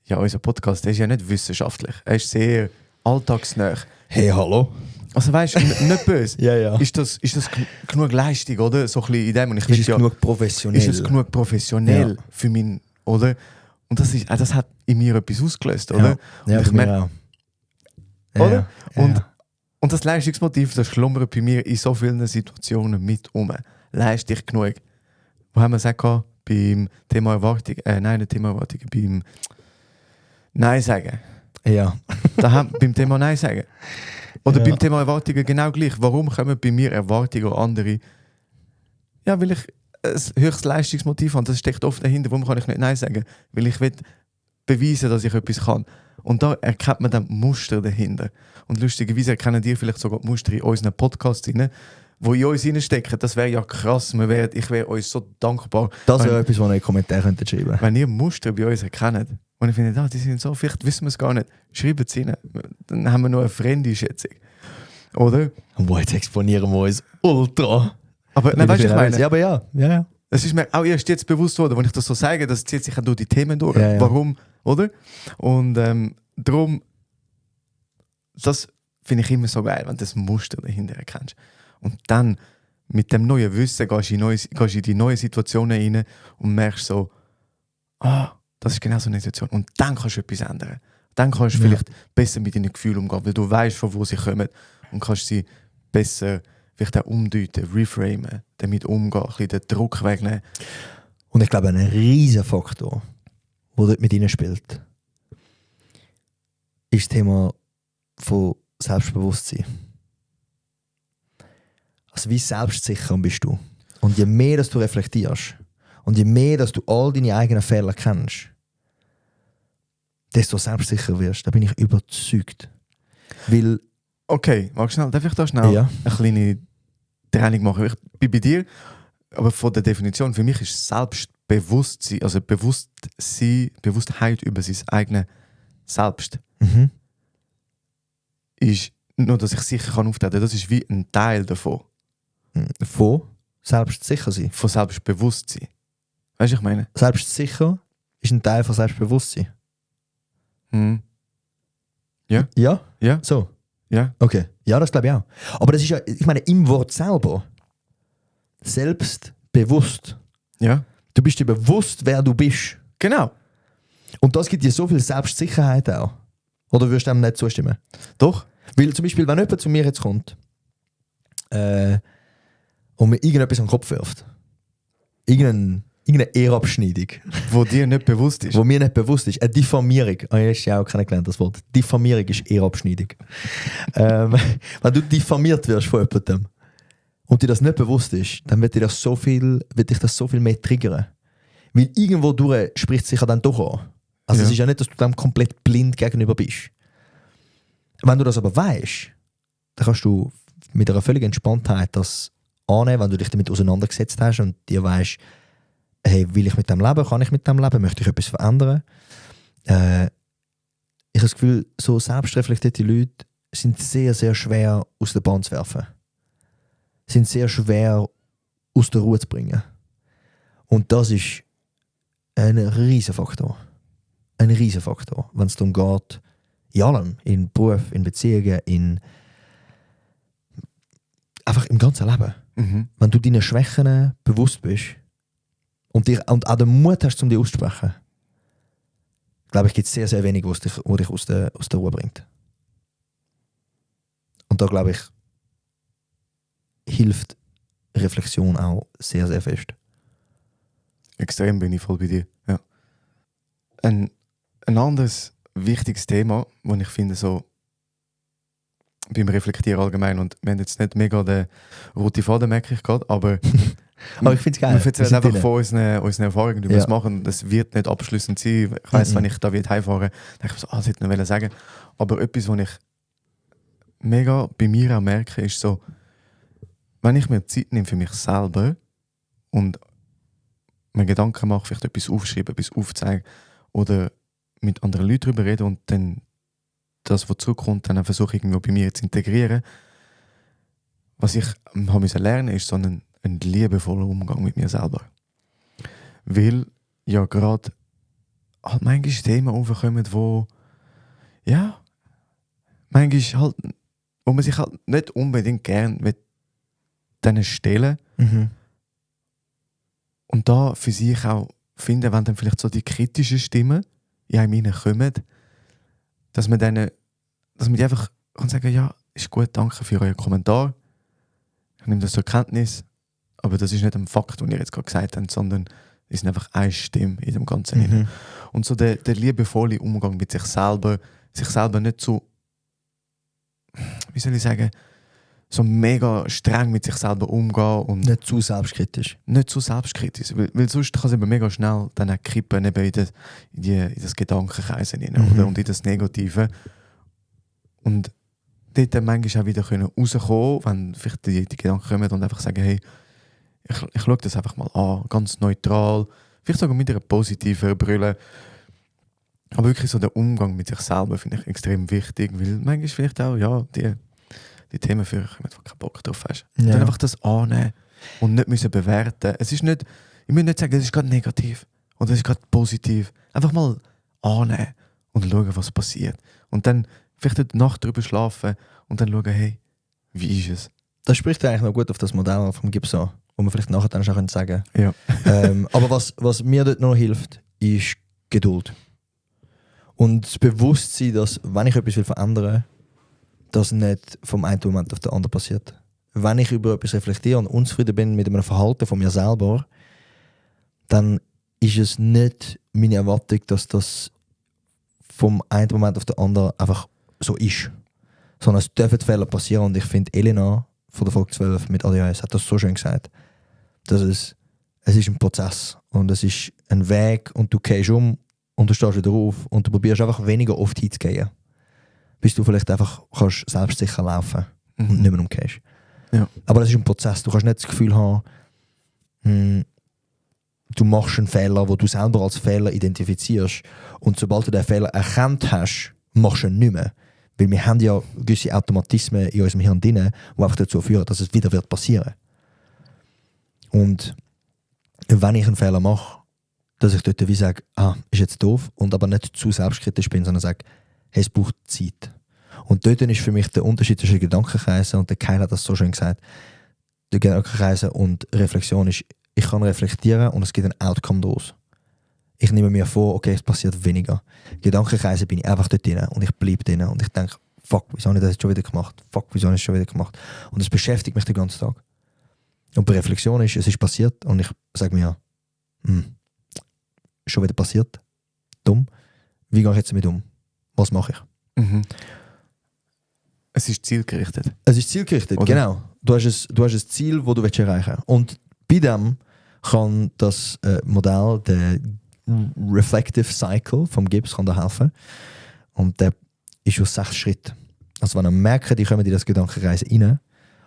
ja, unser Podcast der ist ja nicht wissenschaftlich. Er ist sehr alltagsnah. Hey, hallo. Also weißt du, nicht böse. Ja, ja. Ist das genug Leistung, oder? So ein bisschen in dem. Und ich Ist will es ja, genug professionell? ist es genug professionell Ja. für mich, oder? Und das hat in mir etwas ausgelöst, oder? Ja, Und ich bei mir merke- auch. Ja, Oder? ja. Und, und das Leistungsmotiv, das schlummert bei mir in so vielen Situationen mit um. Leist dich genug. Wo haben wir es auch gehabt? Beim Thema Erwartung, nicht Thema Erwartung, beim Nein sagen. Ja. Beim Thema Nein sagen. Oder Ja. beim Thema Erwartungen genau gleich. Warum kommen bei mir Erwartungen an andere? Ja, weil ich ein höchstes Leistungsmotiv habe. Das steckt oft dahinter. Warum kann ich nicht Nein sagen? Weil ich will beweisen, dass ich etwas kann. Und da erkennt man dann Muster dahinter. Und lustigerweise erkennen die vielleicht sogar die Muster in unseren Podcasts rein, wo in uns reinstecken. Das wäre ja krass. Ich wäre euch so dankbar, Das wenn, wäre etwas, was ihr in die Kommentare könntet schreiben. wenn ihr Muster bei uns erkennt. Und ich finde, die sind so, vielleicht wissen wir es gar nicht. Schreibt es rein. Dann haben wir noch eine Fremdeinschätzung. Oder? Boah, jetzt exponieren wir uns ultra. Aber nein, weißt du, ich meine, Ja, aber ja. es ist mir auch erst jetzt bewusst worden, wenn ich das so sage, das zieht sich auch durch die Themen durch. Ja, ja. Warum, oder? Und darum, das finde ich immer so geil, wenn du das Muster dahinter erkennst. Und dann mit dem neuen Wissen gehst du in die neue Situationen rein und merkst so, das ist genau so eine Situation. Und dann kannst du etwas ändern. Dann kannst du Ja. vielleicht besser mit deinen Gefühlen umgehen, weil du weißt, von wo sie kommen und kannst sie besser vielleicht auch umdeuten, reframen, damit umgehen, ein bisschen den Druck wegnehmen. Und ich glaube, ein riesen Faktor, der dort mit ihnen spielt, ist das Thema von Selbstbewusstsein. Also wie selbstsicher bist du? Und je mehr dass du reflektierst und je mehr dass du all deine eigenen Fehler kennst, desto selbstsicher wirst. Da bin ich überzeugt. Weil, Okay, mag schnell, darf ich da schnell Ja. eine kleine Training machen? Ich bin bei dir, aber von der Definition, für mich ist Selbstbewusstsein, also Bewusstheit über sein eigenes Selbst, ist nur, dass ich sicher kann auftreten. Das ist wie ein Teil davon, von selbstsicher sein. von Selbstbewusstsein. Weißt du, ich meine? Selbstsicher ist ein Teil von Selbstbewusstsein. Hm. Ja? Ja, So. ja. Okay. Ja, das glaube ich auch. Aber das ist ja, ich meine, im Wort selber. Selbstbewusst. Ja, Du bist dir bewusst, wer du bist. genau. Und das gibt dir so viel Selbstsicherheit auch. Oder würdest du dem nicht zustimmen? Doch. Weil zum Beispiel, wenn jemand zu mir jetzt kommt und mir irgendetwas an den Kopf wirft, irgendeine Ehrabschneidung, Wo dir nicht bewusst ist. wo mir nicht bewusst ist, eine Diffamierung, ich habe ja auch kennengelernt, das Wort. Diffamierung ist Ehrabschneidung. Wenn du diffamiert wirst von jemandem und dir das nicht bewusst ist, dann wird dich das so viel mehr triggern. Weil irgendwo durch spricht sich ja dann doch an. Also Ja. es ist ja nicht, dass du dem komplett blind gegenüber bist. Wenn du das aber weißt, dann kannst du mit einer völligen Entspanntheit das annehmen, wenn du dich damit auseinandergesetzt hast und dir weißt, hey, will ich mit dem leben, kann ich mit dem leben, möchte ich etwas verändern? Ich habe das Gefühl, so selbstreflektierte Leute sind sehr, sehr schwer aus der Bahn zu werfen. Sind sehr schwer aus der Ruhe zu bringen. Und das ist ein riesen Faktor. Ein riesen Faktor, wenn es darum geht, in allem, in Beruf, in Beziehungen, einfach im ganzen Leben. Mhm. Wenn du deinen Schwächen bewusst bist und auch den Mut hast, um die auszusprechen, glaube ich, gibt es sehr, sehr wenig, was dich aus der Ruhe bringt. Und da, glaube ich, hilft Reflexion auch sehr, sehr fest. Extrem bin ich voll bei dir. Ja. Ein anderes wichtiges Thema, das ich finde so beim Reflektieren allgemein. Und wir haben jetzt nicht mega den roten Faden, merke ich gerade, aber Aber ich finde es geil. wir erzählen einfach von unseren Erfahrungen, wie wir es machen. Das wird nicht abschließend sein. Ich weiss, wenn ich da wieder heimfahre, denke ich so, das hätte ich noch sagen. Aber etwas, was ich mega bei mir auch merke, ist so, wenn ich mir Zeit nehme für mich selber und mir Gedanken mache, vielleicht etwas aufschreiben, etwas aufzeigen oder mit anderen Leuten darüber reden und dann das, was zurückkommt, dann versuche ich irgendwie bei mir zu integrieren. Was ich habe müssen lernen, ist so ein liebevoller Umgang mit mir selber. Weil ja gerade halt manchmal Themen aufkommen, wo ja, manchmal halt, wo man sich halt nicht unbedingt gern mit denen stellen. Und da für sich auch finden, wenn dann vielleicht so die kritischen Stimmen in einem hineinkommen, dass man die einfach kann sagen, ja, ist gut, danke für euren Kommentar. Ich nehme das zur Kenntnis, aber das ist nicht ein Fakt, den ihr jetzt gerade gesagt habt, sondern es ist einfach eine Stimme in dem Ganzen. Und so der liebevolle Umgang mit sich selber nicht so, wie soll ich sagen, so mega streng mit sich selber umgehen und nicht zu selbstkritisch. Nicht zu selbstkritisch, weil sonst kann es eben mega schnell dann auch kippen eben in das Gedankenkreis hinein, oder? Und in das Negative. Und dort dann manchmal auch wieder rauskommen, wenn vielleicht die Gedanken kommen und einfach sagen, hey, ich schaue das einfach mal an, ganz neutral, vielleicht sogar mit einer positiven Brille. Aber wirklich so der Umgang mit sich selber finde ich extrem wichtig, weil manchmal vielleicht auch, ja, die Themen für ich einfach keinen Bock drauf hast. Und dann einfach das annehmen und nicht müssen bewerten. Es ist nicht, ich muss nicht sagen, das ist gerade negativ oder das ist gerade positiv. Einfach mal annehmen und schauen, was passiert. Und dann vielleicht eine Nacht drüber schlafen und dann schauen, hey, wie ist es? Das spricht eigentlich noch gut auf das Modell vom Gips an, wo man vielleicht nachher dann schon sagen kann. Ja. Aber was mir dort noch hilft, ist Geduld. Und das Bewusstsein, dass, wenn ich etwas verändern will, das nicht vom einen Moment auf den anderen passiert. Wenn ich über etwas reflektiere und unzufrieden bin mit einem Verhalten von mir selber, dann ist es nicht meine Erwartung, dass das vom einen Moment auf den anderen einfach so ist. Sondern es dürfen Fehler passieren und ich finde, Elena von der Folge 12 mit ADHS hat das so schön gesagt. Dass es ist ein Prozess und es ist ein Weg und du gehst und du stehst wieder auf und du probierst einfach weniger oft hinzugehen, bis du vielleicht einfach kannst selbstsicher laufen und nicht mehr umgehst. Ja. Aber das ist ein Prozess. Du kannst nicht das Gefühl haben, du machst einen Fehler, wo du selber als Fehler identifizierst und sobald du den Fehler erkannt hast, machst du ihn nicht mehr. Weil wir haben ja gewisse Automatismen in unserem Hirn drin, die einfach dazu führen, dass es wieder wird passieren. Und wenn ich einen Fehler mache, dass ich dort wie sage, ist jetzt doof, und aber nicht zu selbstkritisch bin, sondern sage, hey, es braucht Zeit. Und dort ist für mich der Unterschied zwischen Gedankenkreisen, und der Kyle hat das so schön gesagt, der Gedankenkreisen und Reflexion ist, ich kann reflektieren und es gibt ein Outcome daraus. Ich nehme mir vor, okay, es passiert weniger. Gedankenkreisen bin ich einfach dort drin und ich bleibe drin und ich denke, fuck, wieso habe ich das jetzt schon wieder gemacht? Fuck, wieso habe ich das schon wieder gemacht? Und das beschäftigt mich den ganzen Tag. Und bei Reflexion ist, es ist passiert und ich sage mir, schon wieder passiert, dumm, wie gehe ich jetzt damit um? Was mache ich? Es ist zielgerichtet. Es ist zielgerichtet, oder? Genau. Du hast ein Ziel, das du erreichen willst. Und bei dem kann das Modell, der Reflective Cycle vom Gibbs, kann da helfen. Und der ist aus 6 Schritten. Also wenn ihr merkt, die kommen in das Gedankenkreis rein,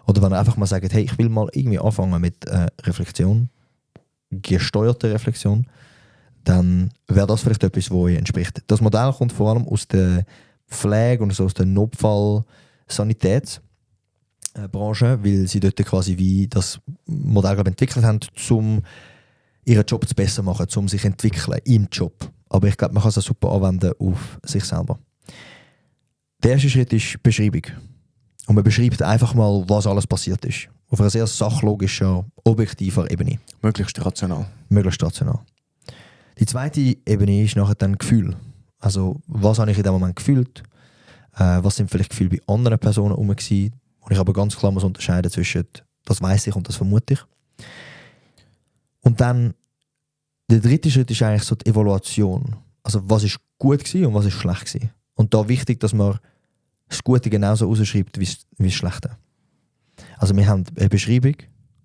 oder wenn ihr einfach mal sagt, hey, ich will mal irgendwie anfangen mit Reflexion, gesteuerte Reflexion, dann wäre das vielleicht etwas, was euch entspricht. Das Modell kommt vor allem aus der Pflege und aus der Notfall-Sanitätsbranche, weil sie dort quasi wie das Modell entwickelt haben, um ihren Job zu besser machen, um sich zu entwickeln im Job. Aber ich glaube, man kann es super anwenden auf sich selber. Der erste Schritt ist Beschreibung. Und man beschreibt einfach mal, was alles passiert ist. Auf einer sehr sachlogischer, objektiver Ebene. Möglichst rational. Möglichst rational. Die zweite Ebene ist nachher dann Gefühl. Also, was habe ich in dem Moment gefühlt? Was sind vielleicht Gefühle bei anderen Personen herum gewesen? Und ich aber ganz klar muss unterscheiden zwischen das weiss ich und das vermute ich. Und dann der dritte Schritt ist eigentlich so die Evaluation. Also, was ist gut gewesen und was ist schlecht gewesen? Und da wichtig, dass man das Gute genauso rausschreibt wie das Schlechte. Also wir haben eine Beschreibung,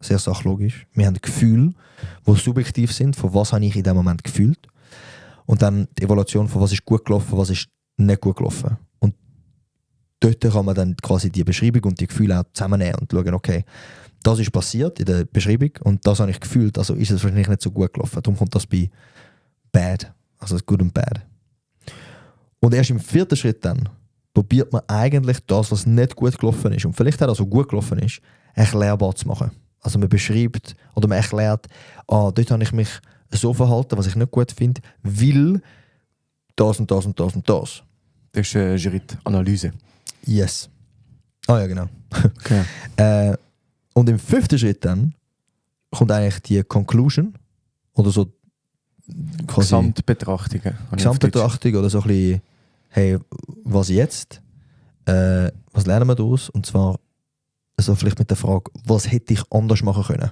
sehr sachlogisch. Wir haben Gefühle, die subjektiv sind, von was habe ich in dem Moment gefühlt. Und dann die Evaluation von was ist gut gelaufen, was ist nicht gut gelaufen. Und dort kann man dann quasi die Beschreibung und die Gefühle auch zusammennehmen und schauen, okay, das ist passiert in der Beschreibung und das habe ich gefühlt, also ist es wahrscheinlich nicht so gut gelaufen. Darum kommt das bei bad, also good und bad. Und erst im 4. Schritt dann probiert man eigentlich das, was nicht gut gelaufen ist und vielleicht auch das, was gut gelaufen ist, erklärbar zu machen. Also man beschreibt oder man erklärt, dort habe ich mich so verhalten, was ich nicht gut finde, weil das und das und das und das. Das ist eine Schritt-Analyse. Yes. Ja, genau. Okay. Und im 5. Schritt dann kommt eigentlich die Conclusion oder so quasi Gesamtbetrachtung oder so ein bisschen, hey, was jetzt? Was lernen wir daraus? Und zwar also vielleicht mit der Frage, was hätte ich anders machen können?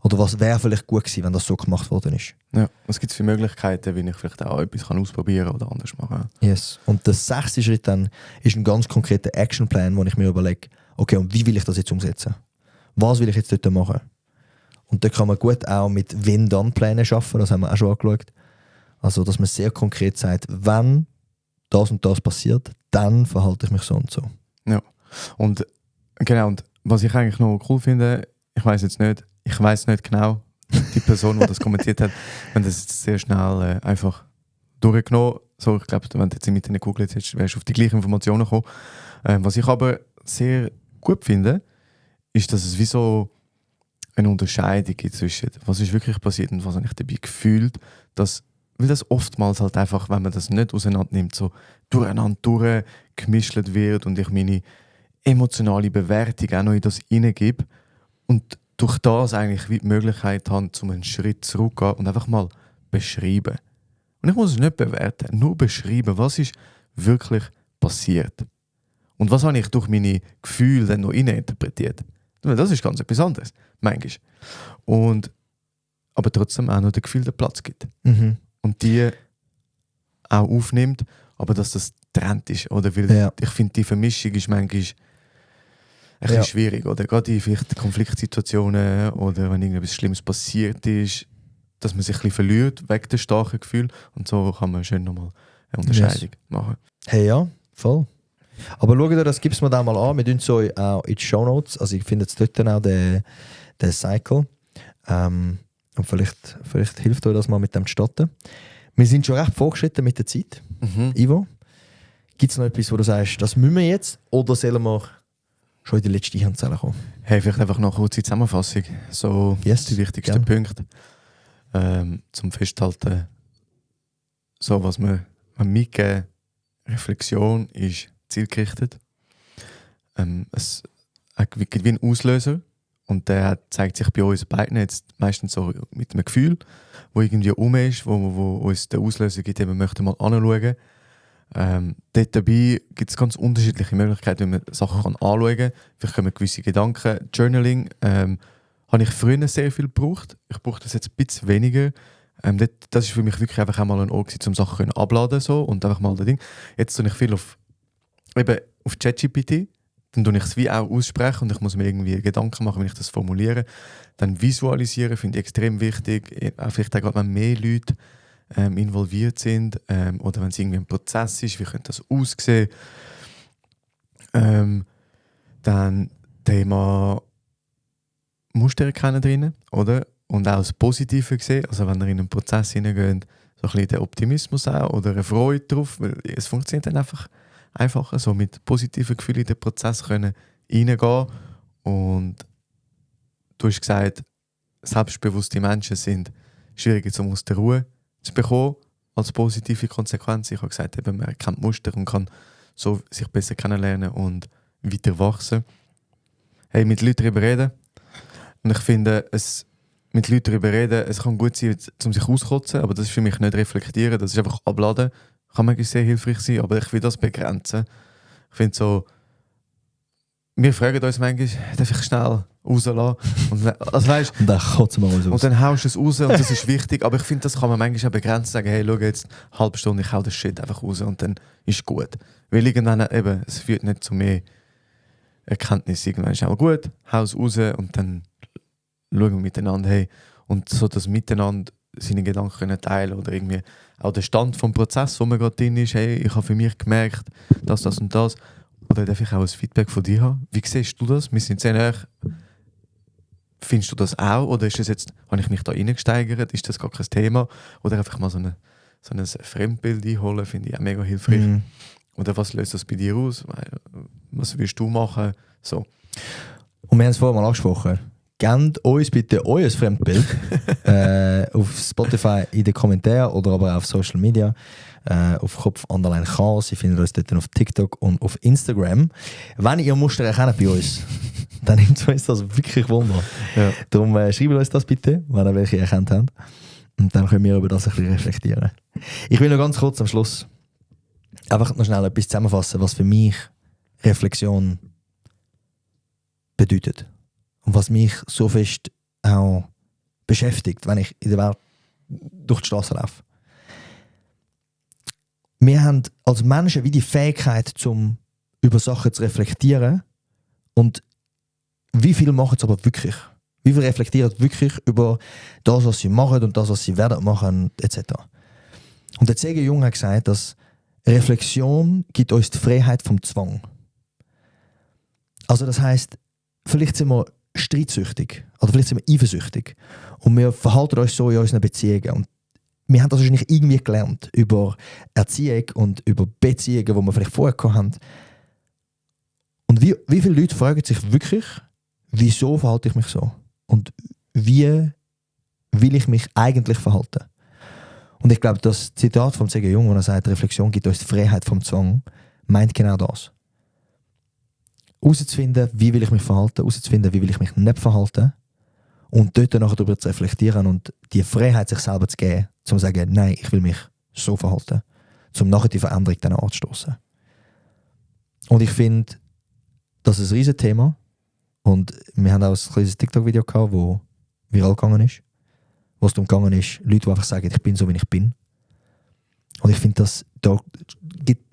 Oder was wäre vielleicht gut gewesen, wenn das so gemacht worden ist? Ja, was gibt es für Möglichkeiten, wie ich vielleicht auch etwas ausprobieren kann oder anders machen kann? Yes. Und der 6. Schritt dann ist ein ganz konkreter Actionplan, wo ich mir überlege, okay, und wie will ich das jetzt umsetzen? Was will ich jetzt dort machen? Und da kann man gut auch mit Wenn-Dann-Plänen arbeiten, das haben wir auch schon angeschaut. Also, dass man sehr konkret sagt, wenn das und das passiert, dann verhalte ich mich so und so. Ja, und genau, und was ich eigentlich noch cool finde, ich weiß nicht genau, die Person, die das kommentiert hat, wenn das jetzt sehr schnell einfach durchgenommen. So, ich glaube, wenn du jetzt mit denen gegoogelt hättest, wärst du auf die gleichen Informationen gekommen. Was ich aber sehr gut finde, ist, dass es wie so eine Unterscheidung gibt zwischen was ist wirklich passiert und was habe ich dabei gefühlt, weil das oftmals halt einfach, wenn man das nicht auseinander nimmt, so durcheinander durchgemischt wird und ich meine emotionale Bewertung auch noch in das hineingebe und durch das eigentlich wie die Möglichkeit habe, um einen Schritt zurückzugehen und einfach mal beschreiben. Und ich muss es nicht bewerten, nur beschreiben, was ist wirklich passiert. Und was habe ich durch meine Gefühle dann noch interpretiert. Das ist ganz etwas anderes, manchmal. Aber trotzdem auch noch das Gefühl, der Platz gibt. Mhm. Und die auch aufnimmt, aber dass das Trend ist. Oder? Weil ich finde, die Vermischung ist manchmal ein bisschen schwierig. Oder? Gerade in vielleicht Konfliktsituationen oder wenn irgendetwas Schlimmes passiert ist, dass man sich ein bisschen verliert wegen des starken Gefühls. Und so kann man schön nochmal eine Unterscheidung machen. Hey, ja, voll. Aber schaut euch das Gipsmodell mal an. Wir tun es euch auch in die Shownotes. Also ich finde jetzt dort dann auch den Cycle. Und vielleicht hilft euch das mal mit dem zu starten. Wir sind schon recht vorgeschritten mit der Zeit. Ivo, gibt es noch etwas, wo du sagst, das müssen wir jetzt? Oder sollen wir schon in die letzte Handzelle kommen? Hey, vielleicht einfach noch eine kurze Zusammenfassung. So die wichtigsten Punkte. Zum Festhalten. So, was wir mitgeben, Reflexion ist zielgerichtet. Es gibt wie ein Auslöser und der zeigt sich bei uns beiden jetzt meistens so mit einem Gefühl, wo irgendwie ist, wo uns der Auslöser gibt, den wir möchten mal anschauen. Dort dabei gibt es ganz unterschiedliche Möglichkeiten, wie man Sachen anschauen kann. Vielleicht können wir gewisse Gedanken. Journaling habe ich früher sehr viel gebraucht. Ich brauche das jetzt ein bisschen weniger. Das ist für mich wirklich einfach einmal ein Ort, um Sachen abladen so und einfach mal das Ding. Jetzt tue ich viel auf ChatGPT, dann tue ich es wie auch aussprechen und ich muss mir irgendwie Gedanken machen, wenn ich das formuliere. Dann visualisieren finde ich extrem wichtig, vielleicht auch gerade, wenn mehr Leute involviert sind oder wenn es irgendwie ein Prozess ist, wie könnte das aussehen. Dann Thema Muster erkennen drin, oder? Und auch das Positive sehen, also wenn ihr in einen Prozess hineingeht, so ein bisschen der Optimismus auch oder eine Freude drauf, weil es funktioniert dann einfach einfacher, so mit positiven Gefühlen in den Prozess können reingehen. Und du hast gesagt, selbstbewusste Menschen sind schwieriger, um aus der Ruhe zu bekommen, als positive Konsequenz. Ich habe gesagt, eben, man erkennt Muster und kann so sich besser kennenlernen und weiter wachsen. Hey, mit Leuten darüber reden. Und ich finde, mit Leuten darüber reden, es kann gut sein, um sich auszukotzen, aber das ist für mich nicht reflektieren, das ist einfach abladen. Kann manchmal sehr hilfreich sein, aber ich will das begrenzen. Ich finde so, wir fragen uns manchmal, darf ich schnell rauslassen? Und, also weißt, Und dann kotzen wir uns und aus. dann haust du es raus und das ist wichtig. Aber ich finde, das kann man manchmal auch begrenzt sagen, hey, schau jetzt, eine halbe Stunde, ich hau das Shit einfach raus und dann ist gut. Weil irgendwann eben, es führt nicht zu mehr Erkenntnis. Irgendwann ist auch gut, hau es raus und dann schauen wir miteinander, hey, und so das Miteinander seine Gedanken können teilen oder irgendwie auch der Stand vom Prozess, wo man gerade drin ist, hey, ich habe für mich gemerkt, das und das. Oder darf ich auch ein Feedback von dir haben? Wie siehst du das? Wir sind sehr nah. Findest du das auch? Oder ist es jetzt, habe ich mich da reingesteigert? Ist das gar kein Thema? Oder einfach mal so ein Fremdbild einholen, finde ich auch mega hilfreich. Mhm. Oder was löst das bei dir aus? Was willst du machen? So. Und wir haben es vorher mal angesprochen. Gebt uns bitte euer Fremdbild auf Spotify in den Kommentaren oder aber auf Social Media auf Kopf_Chaos. Ihr findet uns dort auf TikTok und auf Instagram. Wenn ihr Muster erkennt bei uns, dann nimmt uns das wirklich Wunder. Ja. Darum schreibt uns das bitte, wenn ihr welche erkannt habt. Und dann können wir über das ein bisschen reflektieren. Ich will noch ganz kurz am Schluss einfach noch schnell etwas zusammenfassen, was für mich Reflexion bedeutet. Und was mich so fest auch beschäftigt, wenn ich in der Welt durch die Straße laufe. Wir haben als Menschen wie die Fähigkeit, über Sachen zu reflektieren. Und wie viel machen es aber wirklich? Wie viel reflektieren wirklich über das, was sie machen und das, was sie werden machen, etc. Und der C.G. Jung hat gesagt, dass Reflexion gibt uns die Freiheit vom Zwang. Also das heisst, vielleicht sind wir streitsüchtig oder vielleicht sind wir eifersüchtig und wir verhalten uns so in unseren Beziehungen. Und wir haben das wahrscheinlich irgendwie gelernt über Erziehung und über Beziehungen, die wir vielleicht vorher hatten. Und wie viele Leute fragen sich wirklich, wieso verhalte ich mich so? Und wie will ich mich eigentlich verhalten? Und ich glaube, das Zitat von C.G. Jung, wo er sagt, Reflexion gibt uns die Freiheit vom Zwang, meint genau das. Herauszufinden, wie will ich mich verhalten, herauszufinden, wie will ich mich nicht verhalten und dort nachher darüber zu reflektieren und die Freiheit sich selber zu geben, zum zu sagen, nein, ich will mich so verhalten, um nachher die Veränderung dann anzustoßen. Und ich finde, das ist ein riesiges Thema und wir haben auch ein kleines TikTok-Video gehabt, das viral gegangen ist, wo es darum gegangen ist, Leute, die einfach sagen, ich bin so, wie ich bin. Und ich finde, da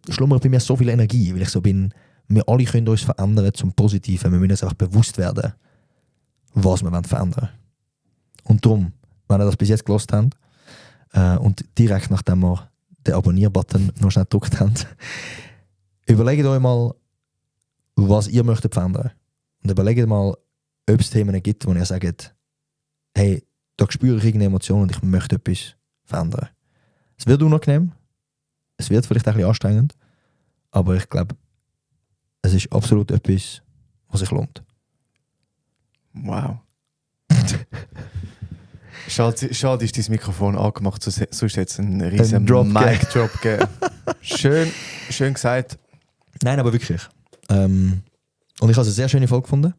schlummert bei mir so viel Energie, weil ich so bin, wir alle können uns verändern zum Positiven. Wir müssen uns einfach bewusst werden, was wir verändern wollen. Und darum, wenn ihr das bis jetzt gehört habt und direkt nachdem wir den Abonnier-Button noch schnell gedrückt habt, überlegt euch mal, was ihr möchtet verändern. Und überlegt mal, ob es Themen gibt, wo ihr sagt, hey, da spüre ich irgendeine Emotion und ich möchte etwas verändern. Es wird unangenehm, es wird vielleicht ein bisschen anstrengend, aber ich glaube, es ist absolut etwas, was sich lohnt. Wow. Schade ist dein Mikrofon angemacht, sonst hätte es einen riesen Mic-Drop gegeben. Schön gesagt. Nein, aber wirklich. Und ich habe es eine sehr schöne Folge gefunden.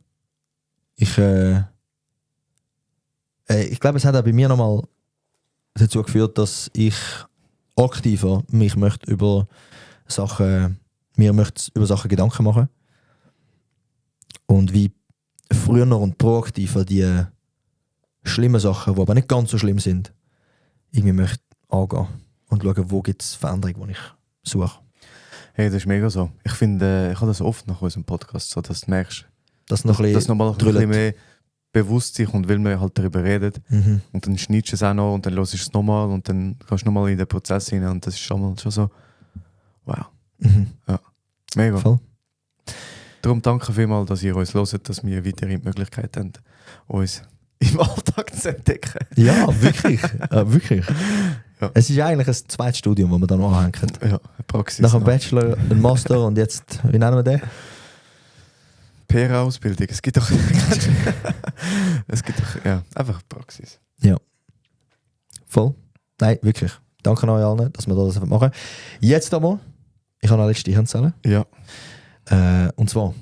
Ich glaube, es hat auch bei mir nochmal dazu geführt, dass ich aktiver mich möchte über Sachen Gedanken machen. Und wie früher und proaktiver die schlimmen Sachen, die aber nicht ganz so schlimm sind, irgendwie möchte angehen und schauen, wo gibt es Veränderungen, die ich suche. Hey, das ist mega so. Ich finde, ich habe das oft nach unserem Podcast, so, dass du merkst, dass noch ein bisschen mehr bewusst sich und weil man halt darüber redet. Mhm. Und dann schneidest du es auch noch und dann hörst du es nochmal und dann kannst du nochmal in den Prozess hinein und das ist schon so, wow. Mhm. Ja, mega. Voll. Darum danke vielmals, dass ihr uns hört, dass wir weiterhin die Möglichkeit haben, uns im Alltag zu entdecken. Ja, wirklich. Wirklich. Ja. Es ist eigentlich ein zweites Studium, das wir da noch anhängen. Ja, eine Praxis. Nach dem Bachelor, ein Master und jetzt, wie nennen wir den? PR-Ausbildung. Es gibt doch ja, einfach Praxis. Ja. Voll. Nein, wirklich. Danke euch allen, dass wir das machen. Jetzt aber, ich habe eine letzte Hirnzelle. Ja. Und zwar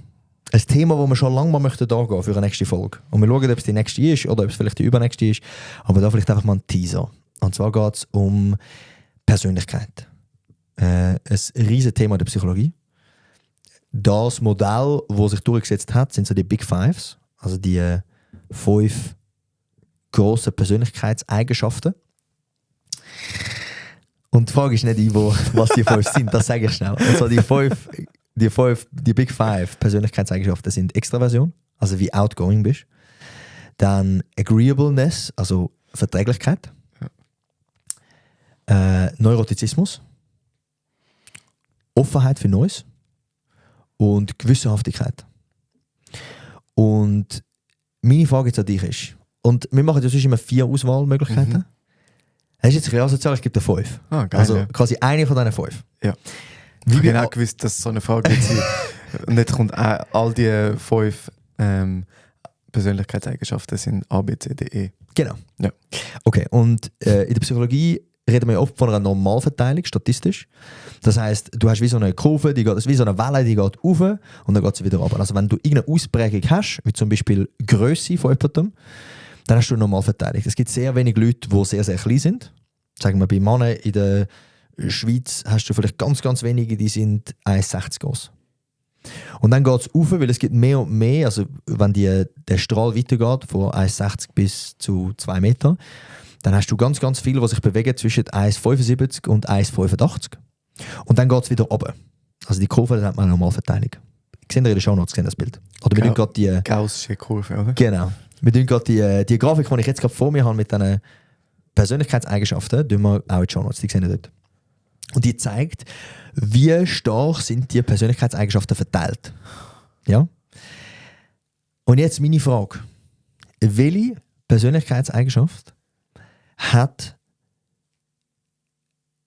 ein Thema, das wir schon lange mal möchten angehen für eine nächste Folge. Und wir schauen, ob es die nächste ist oder ob es vielleicht die übernächste ist. Aber da vielleicht einfach mal ein Teaser. Und zwar geht es um Persönlichkeit. Ein riesiges Thema der Psychologie. das Modell, das sich durchgesetzt hat, sind so die Big Fives, also die 5 grossen Persönlichkeitseigenschaften. Und die Frage ist nicht, Ivo, was die 5 sind, das sage ich schnell. Also die Big Five Persönlichkeitseigenschaften sind Extraversion, also wie outgoing bist. Dann Agreeableness, also Verträglichkeit. Neurotizismus. Offenheit für Neues. Und Gewissenhaftigkeit. Und meine Frage jetzt an dich ist, und wir machen ja sonst immer 4 Auswahlmöglichkeiten. Das ist jetzt ein bisschen asozial, ich gebe dir 5. Ah, geil, also ja. quasi eine von diesen 5. Ja. Ich habe genau gewusst, dass so eine Frage wird sein. Und jetzt kommt all die 5 Persönlichkeitseigenschaften sind A, B, C, D, E. Genau. Ja. Okay, und in der Psychologie reden wir ja oft von einer Normalverteilung, statistisch. Das heisst, du hast wie so eine Kurve, das ist wie so eine Welle, die geht rauf und dann geht sie wieder runter. Also wenn du irgendeine Ausprägung hast, wie zum Beispiel Grösse von jemandem, dann hast du eine Normalverteilung. Es gibt sehr wenige Leute, die sehr, sehr klein sind. Sagen wir, bei Männern in der Schweiz hast du vielleicht ganz, ganz wenige, die sind 1,60 groß. Und dann geht es rauf, weil es gibt mehr und mehr, also wenn der Strahl weitergeht, von 1,60 bis zu 2 Meter, dann hast du ganz, ganz viele, die sich bewegen zwischen 1,75 und 1,85. Und dann geht es wieder runter. Also die Kurve, dann hat man eine Normalverteilung. Sehen ihr in den Shownotes, das Bild? Oder wir gerade die Gaußsche Kurve, oder? Genau. Wir tun gerade die Grafik, die ich jetzt gerade vor mir habe, mit diesen Persönlichkeitseigenschaften, tun wir auch in den Shownotes, die sehen ihr dort. Und die zeigt, wie stark sind die Persönlichkeitseigenschaften verteilt. Ja? Und jetzt meine Frage. Welche Persönlichkeitseigenschaft hat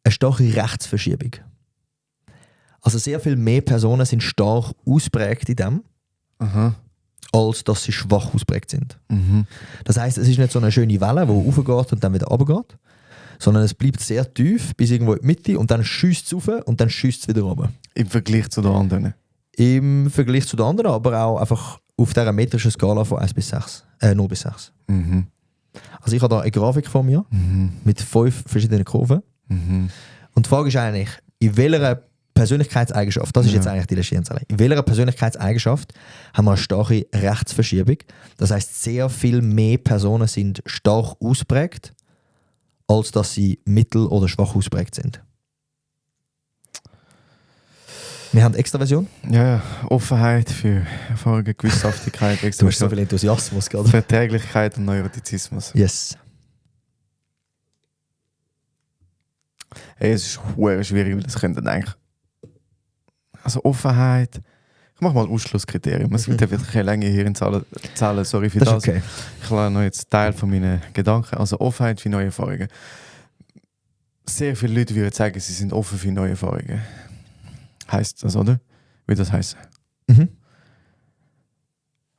eine starke Rechtsverschiebung? Also sehr viel mehr Personen sind stark ausprägt in dem, als dass sie schwach ausprägt sind. Das heisst, es ist nicht so eine schöne Welle, die raufgeht und dann wieder runtergeht, sondern es bleibt sehr tief bis irgendwo in die Mitte und dann schießt es rauf und dann schießt es wieder runter. Im Vergleich zu den anderen? Im Vergleich zu den anderen, aber auch einfach auf dieser metrischen Skala von 0 bis 6. Also ich habe da eine Grafik vor mir mit 5 verschiedenen Kurven. Und die Frage ist eigentlich, in welcher Persönlichkeitseigenschaft, das ist jetzt eigentlich die letzte Zahl, in welcher Persönlichkeitseigenschaft haben wir eine starke Rechtsverschiebung? Das heisst, sehr viel mehr Personen sind stark ausprägt, als dass sie mittel- oder schwach ausprägt sind. Wir haben Extraversion. Ja, Offenheit für Erfahrungen, Gewissenhaftigkeit, Du hast so viel Enthusiasmus gerade. Verträglichkeit und Neurotizismus. Yes. Hey, es ist verdammt schwierig, weil das könnte eigentlich... Also Offenheit... Ich mache mal ein Ausschlusskriterium. Es wird einfach keine Länge hier in Zahlen, sorry für das. Das ist okay. Ich lasse noch jetzt Teil von meinen Gedanken. Also Offenheit für neue Erfahrungen. Sehr viele Leute würden sagen, sie sind offen für neue Erfahrungen. Heißt das, oder? Wie das heißt?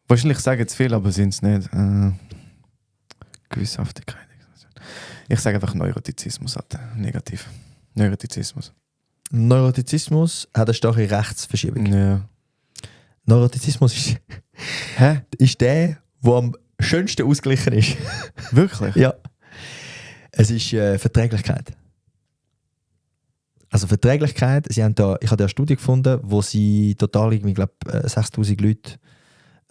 Wahrscheinlich sagen es viel, aber sind es nicht. Gewissenhaftigkeit. Ich sage einfach Neurotizismus. Negativ. Neurotizismus. Neurotizismus hat eine starke Rechtsverschiebung. Ja. Neurotizismus ist der am schönsten ausgeglichen ist. Wirklich? Ja. Es ist Verträglichkeit. Also Verträglichkeit, ich habe da eine Studie gefunden, wo sie total, ich glaube, 6'000 Leute,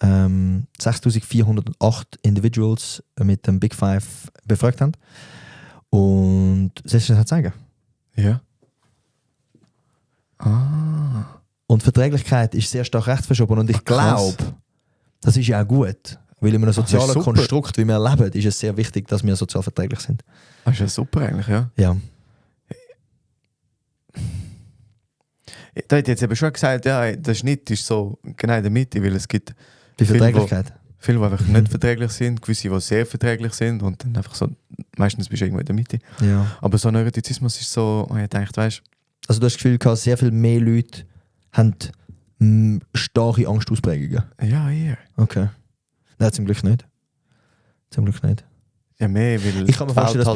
6'408 Individuals mit dem Big Five befragt haben. Und soll ich das halt sagen? Ja. Und Verträglichkeit ist sehr stark rechtsverschoben und ich glaube, das ist ja auch gut. Weil in einem sozialen Konstrukt, wie wir leben, ist es sehr wichtig, dass wir sozial verträglich sind. Das ist ja super eigentlich, ja. Ja. Da hat jetzt eben schon gesagt, ja, der Schnitt ist so genau in der Mitte, weil es gibt Die Verträglichkeit. viele, die einfach nicht verträglich sind, gewisse, die sehr verträglich sind und dann einfach so, meistens bist du irgendwo in der Mitte. Ja. Aber so Neurotizismus ist so, ich denke, weißt Also du hast das Gefühl gehabt, sehr viel mehr Leute haben starke Angstausprägungen. ja, eher. Okay. Nein, zum Glück nicht. Zum Glück nicht. Ja, mehr, weil Ich kann mir vorstellen, dass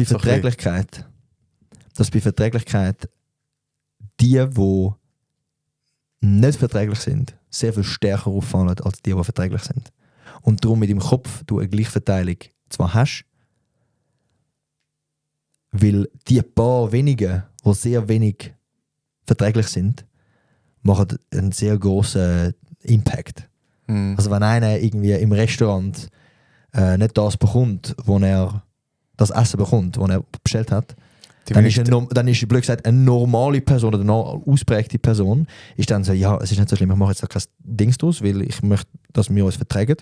bei Verträglichkeit die nicht verträglich sind, sehr viel stärker auffallen als die verträglich sind. Und darum mit dem Kopf du eine Gleichverteilung zwar hast, weil die paar wenigen, die sehr wenig verträglich sind, machen einen sehr grossen Impact. Also wenn einer irgendwie im Restaurant nicht das bekommt, wo er das Essen bekommt, das er bestellt hat, dann ist, blöd gesagt, eine normale Person oder eine ausprägte Person ist dann so, ja, es ist nicht so schlimm, ich mache jetzt kein Dings draus, weil ich möchte, dass wir uns vertragen.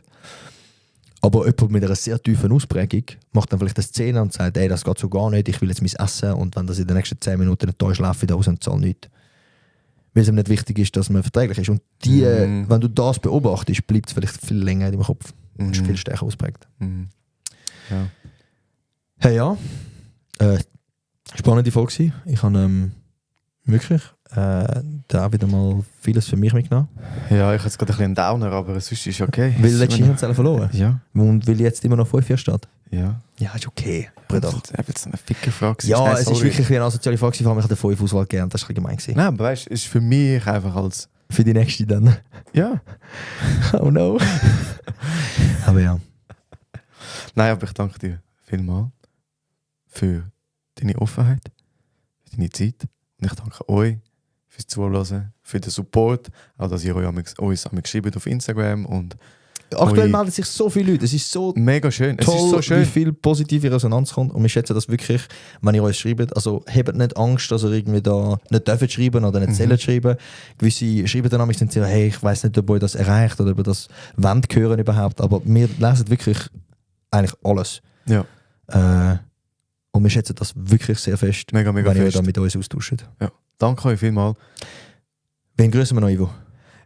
Aber jemand mit einer sehr tiefen Ausprägung macht dann vielleicht eine Szene und sagt, ey, das geht so gar nicht, ich will jetzt mein Essen und wenn das in den nächsten 10 Minuten nicht da ist, laufe ich da raus und zahle nichts. Weil es ihm nicht wichtig ist, dass man verträglich ist. Und wenn du das beobachtest, bleibt es vielleicht viel länger im Kopf und ist viel stärker ausprägt. Ja. Hey, ja. Spannende Folge gewesen. Ich habe wirklich da wieder mal vieles für mich mitgenommen. Ja, ich habe jetzt gerade ein bisschen einen Downer, aber sonst ist okay. Weil letztes Jahr haben sie verloren. Ja. Und weil jetzt immer noch 5-4 steht. Ja. Ja, ist okay. Das ist jetzt eine Fickerfrage. Ja, es ist wirklich eine asoziale Frage, vor allem ich habe den 5 Auswahl gegeben. Das war ein bisschen gemein gewesen. Nein, aber weißt du, es ist für mich einfach als... Für die nächste dann. Ja. Oh no. Aber ja. Nein, aber ich danke dir vielmals für deine Offenheit, für deine Zeit. Und ich danke euch fürs Zuhören, für den Support, auch dass ihr uns geschrieben auf Instagram. Und aktuell melden sich so viele Leute. Es ist so mega schön. Toll, es ist so schön, wie viel positive Resonanz kommt. Und wir schätzen das wirklich, wenn ihr uns schreibt. Also habt nicht Angst, dass ihr irgendwie da nicht dürft schreiben oder nicht sollen schreiben. Gewisse schreiben dann sind sie, hey, ich weiss nicht, ob ihr das erreicht oder ob ihr das wollt hören überhaupt. Aber wir lesen wirklich eigentlich alles. Ja. Und wir schätzen das wirklich sehr fest, mega wenn fest. ihr da mit uns austauscht. Ja. Danke euch vielmals. Wen grüßen wir noch, Ivo?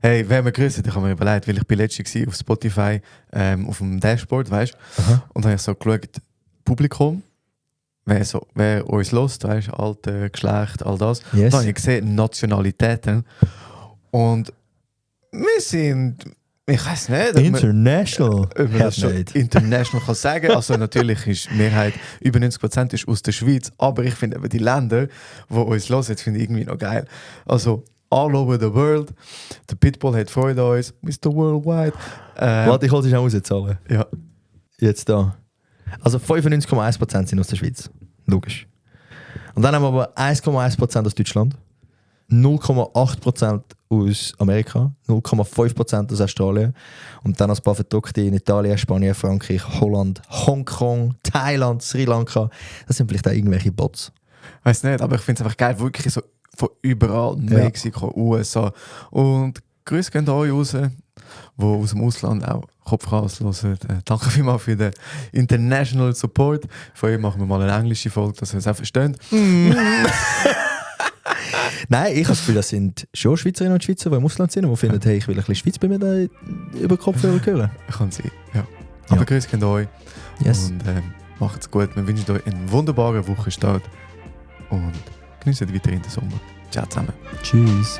Hey, wer mir grüßt, ich habe mir überlegt, weil ich bin letztens auf Spotify auf dem Dashboard, weißt du? Und habe ich so geschaut, Publikum, wer uns hört, weißt du, Alter, Geschlecht, all das. Yes. Dann habe ich gesehen, Nationalitäten. Und wir sind, ich weiß nicht, International. ob man das schon international kann sagen. Also natürlich ist die Mehrheit, über 90% ist aus der Schweiz, aber ich finde eben die Länder, die uns hören, finde ich irgendwie noch geil. Also all over the world. Der Pitbull hat Freude an uns. Mr. Worldwide. Warte, ich hole dich auch rauszahlen. Ja. Jetzt da. Also 95,1% sind aus der Schweiz. Logisch. Und dann haben wir aber 1,1% aus Deutschland, 0,8% aus Amerika, 0,5% aus Australien und dann ein paar Verdruckte in Italien, Spanien, Frankreich, Holland, Hongkong, Thailand, Sri Lanka. Das sind vielleicht auch irgendwelche Bots. Weiß nicht, aber ich finde es einfach geil, wirklich so von überall, Mexiko, USA. Und Grüße gehen an euch raus, die aus dem Ausland auch Kopfkrass hören. Danke vielmals für den International Support. Von euch machen wir mal eine englische Folge, dass ihr es auch versteht. Nein, ich habe das Gefühl, das sind schon Schweizerinnen und Schweizer, die im Ausland sind und die finden, hey, ich will ein bisschen Schweiz bei mir da über den Kopf hören. Kann sein, ja. Aber Grüße gehen an euch. Yes. Und macht's gut. Wir wünschen euch einen wunderbaren Wochenstart. Und genießt weiterhin den Sommer. Ciao zusammen. Tschüss.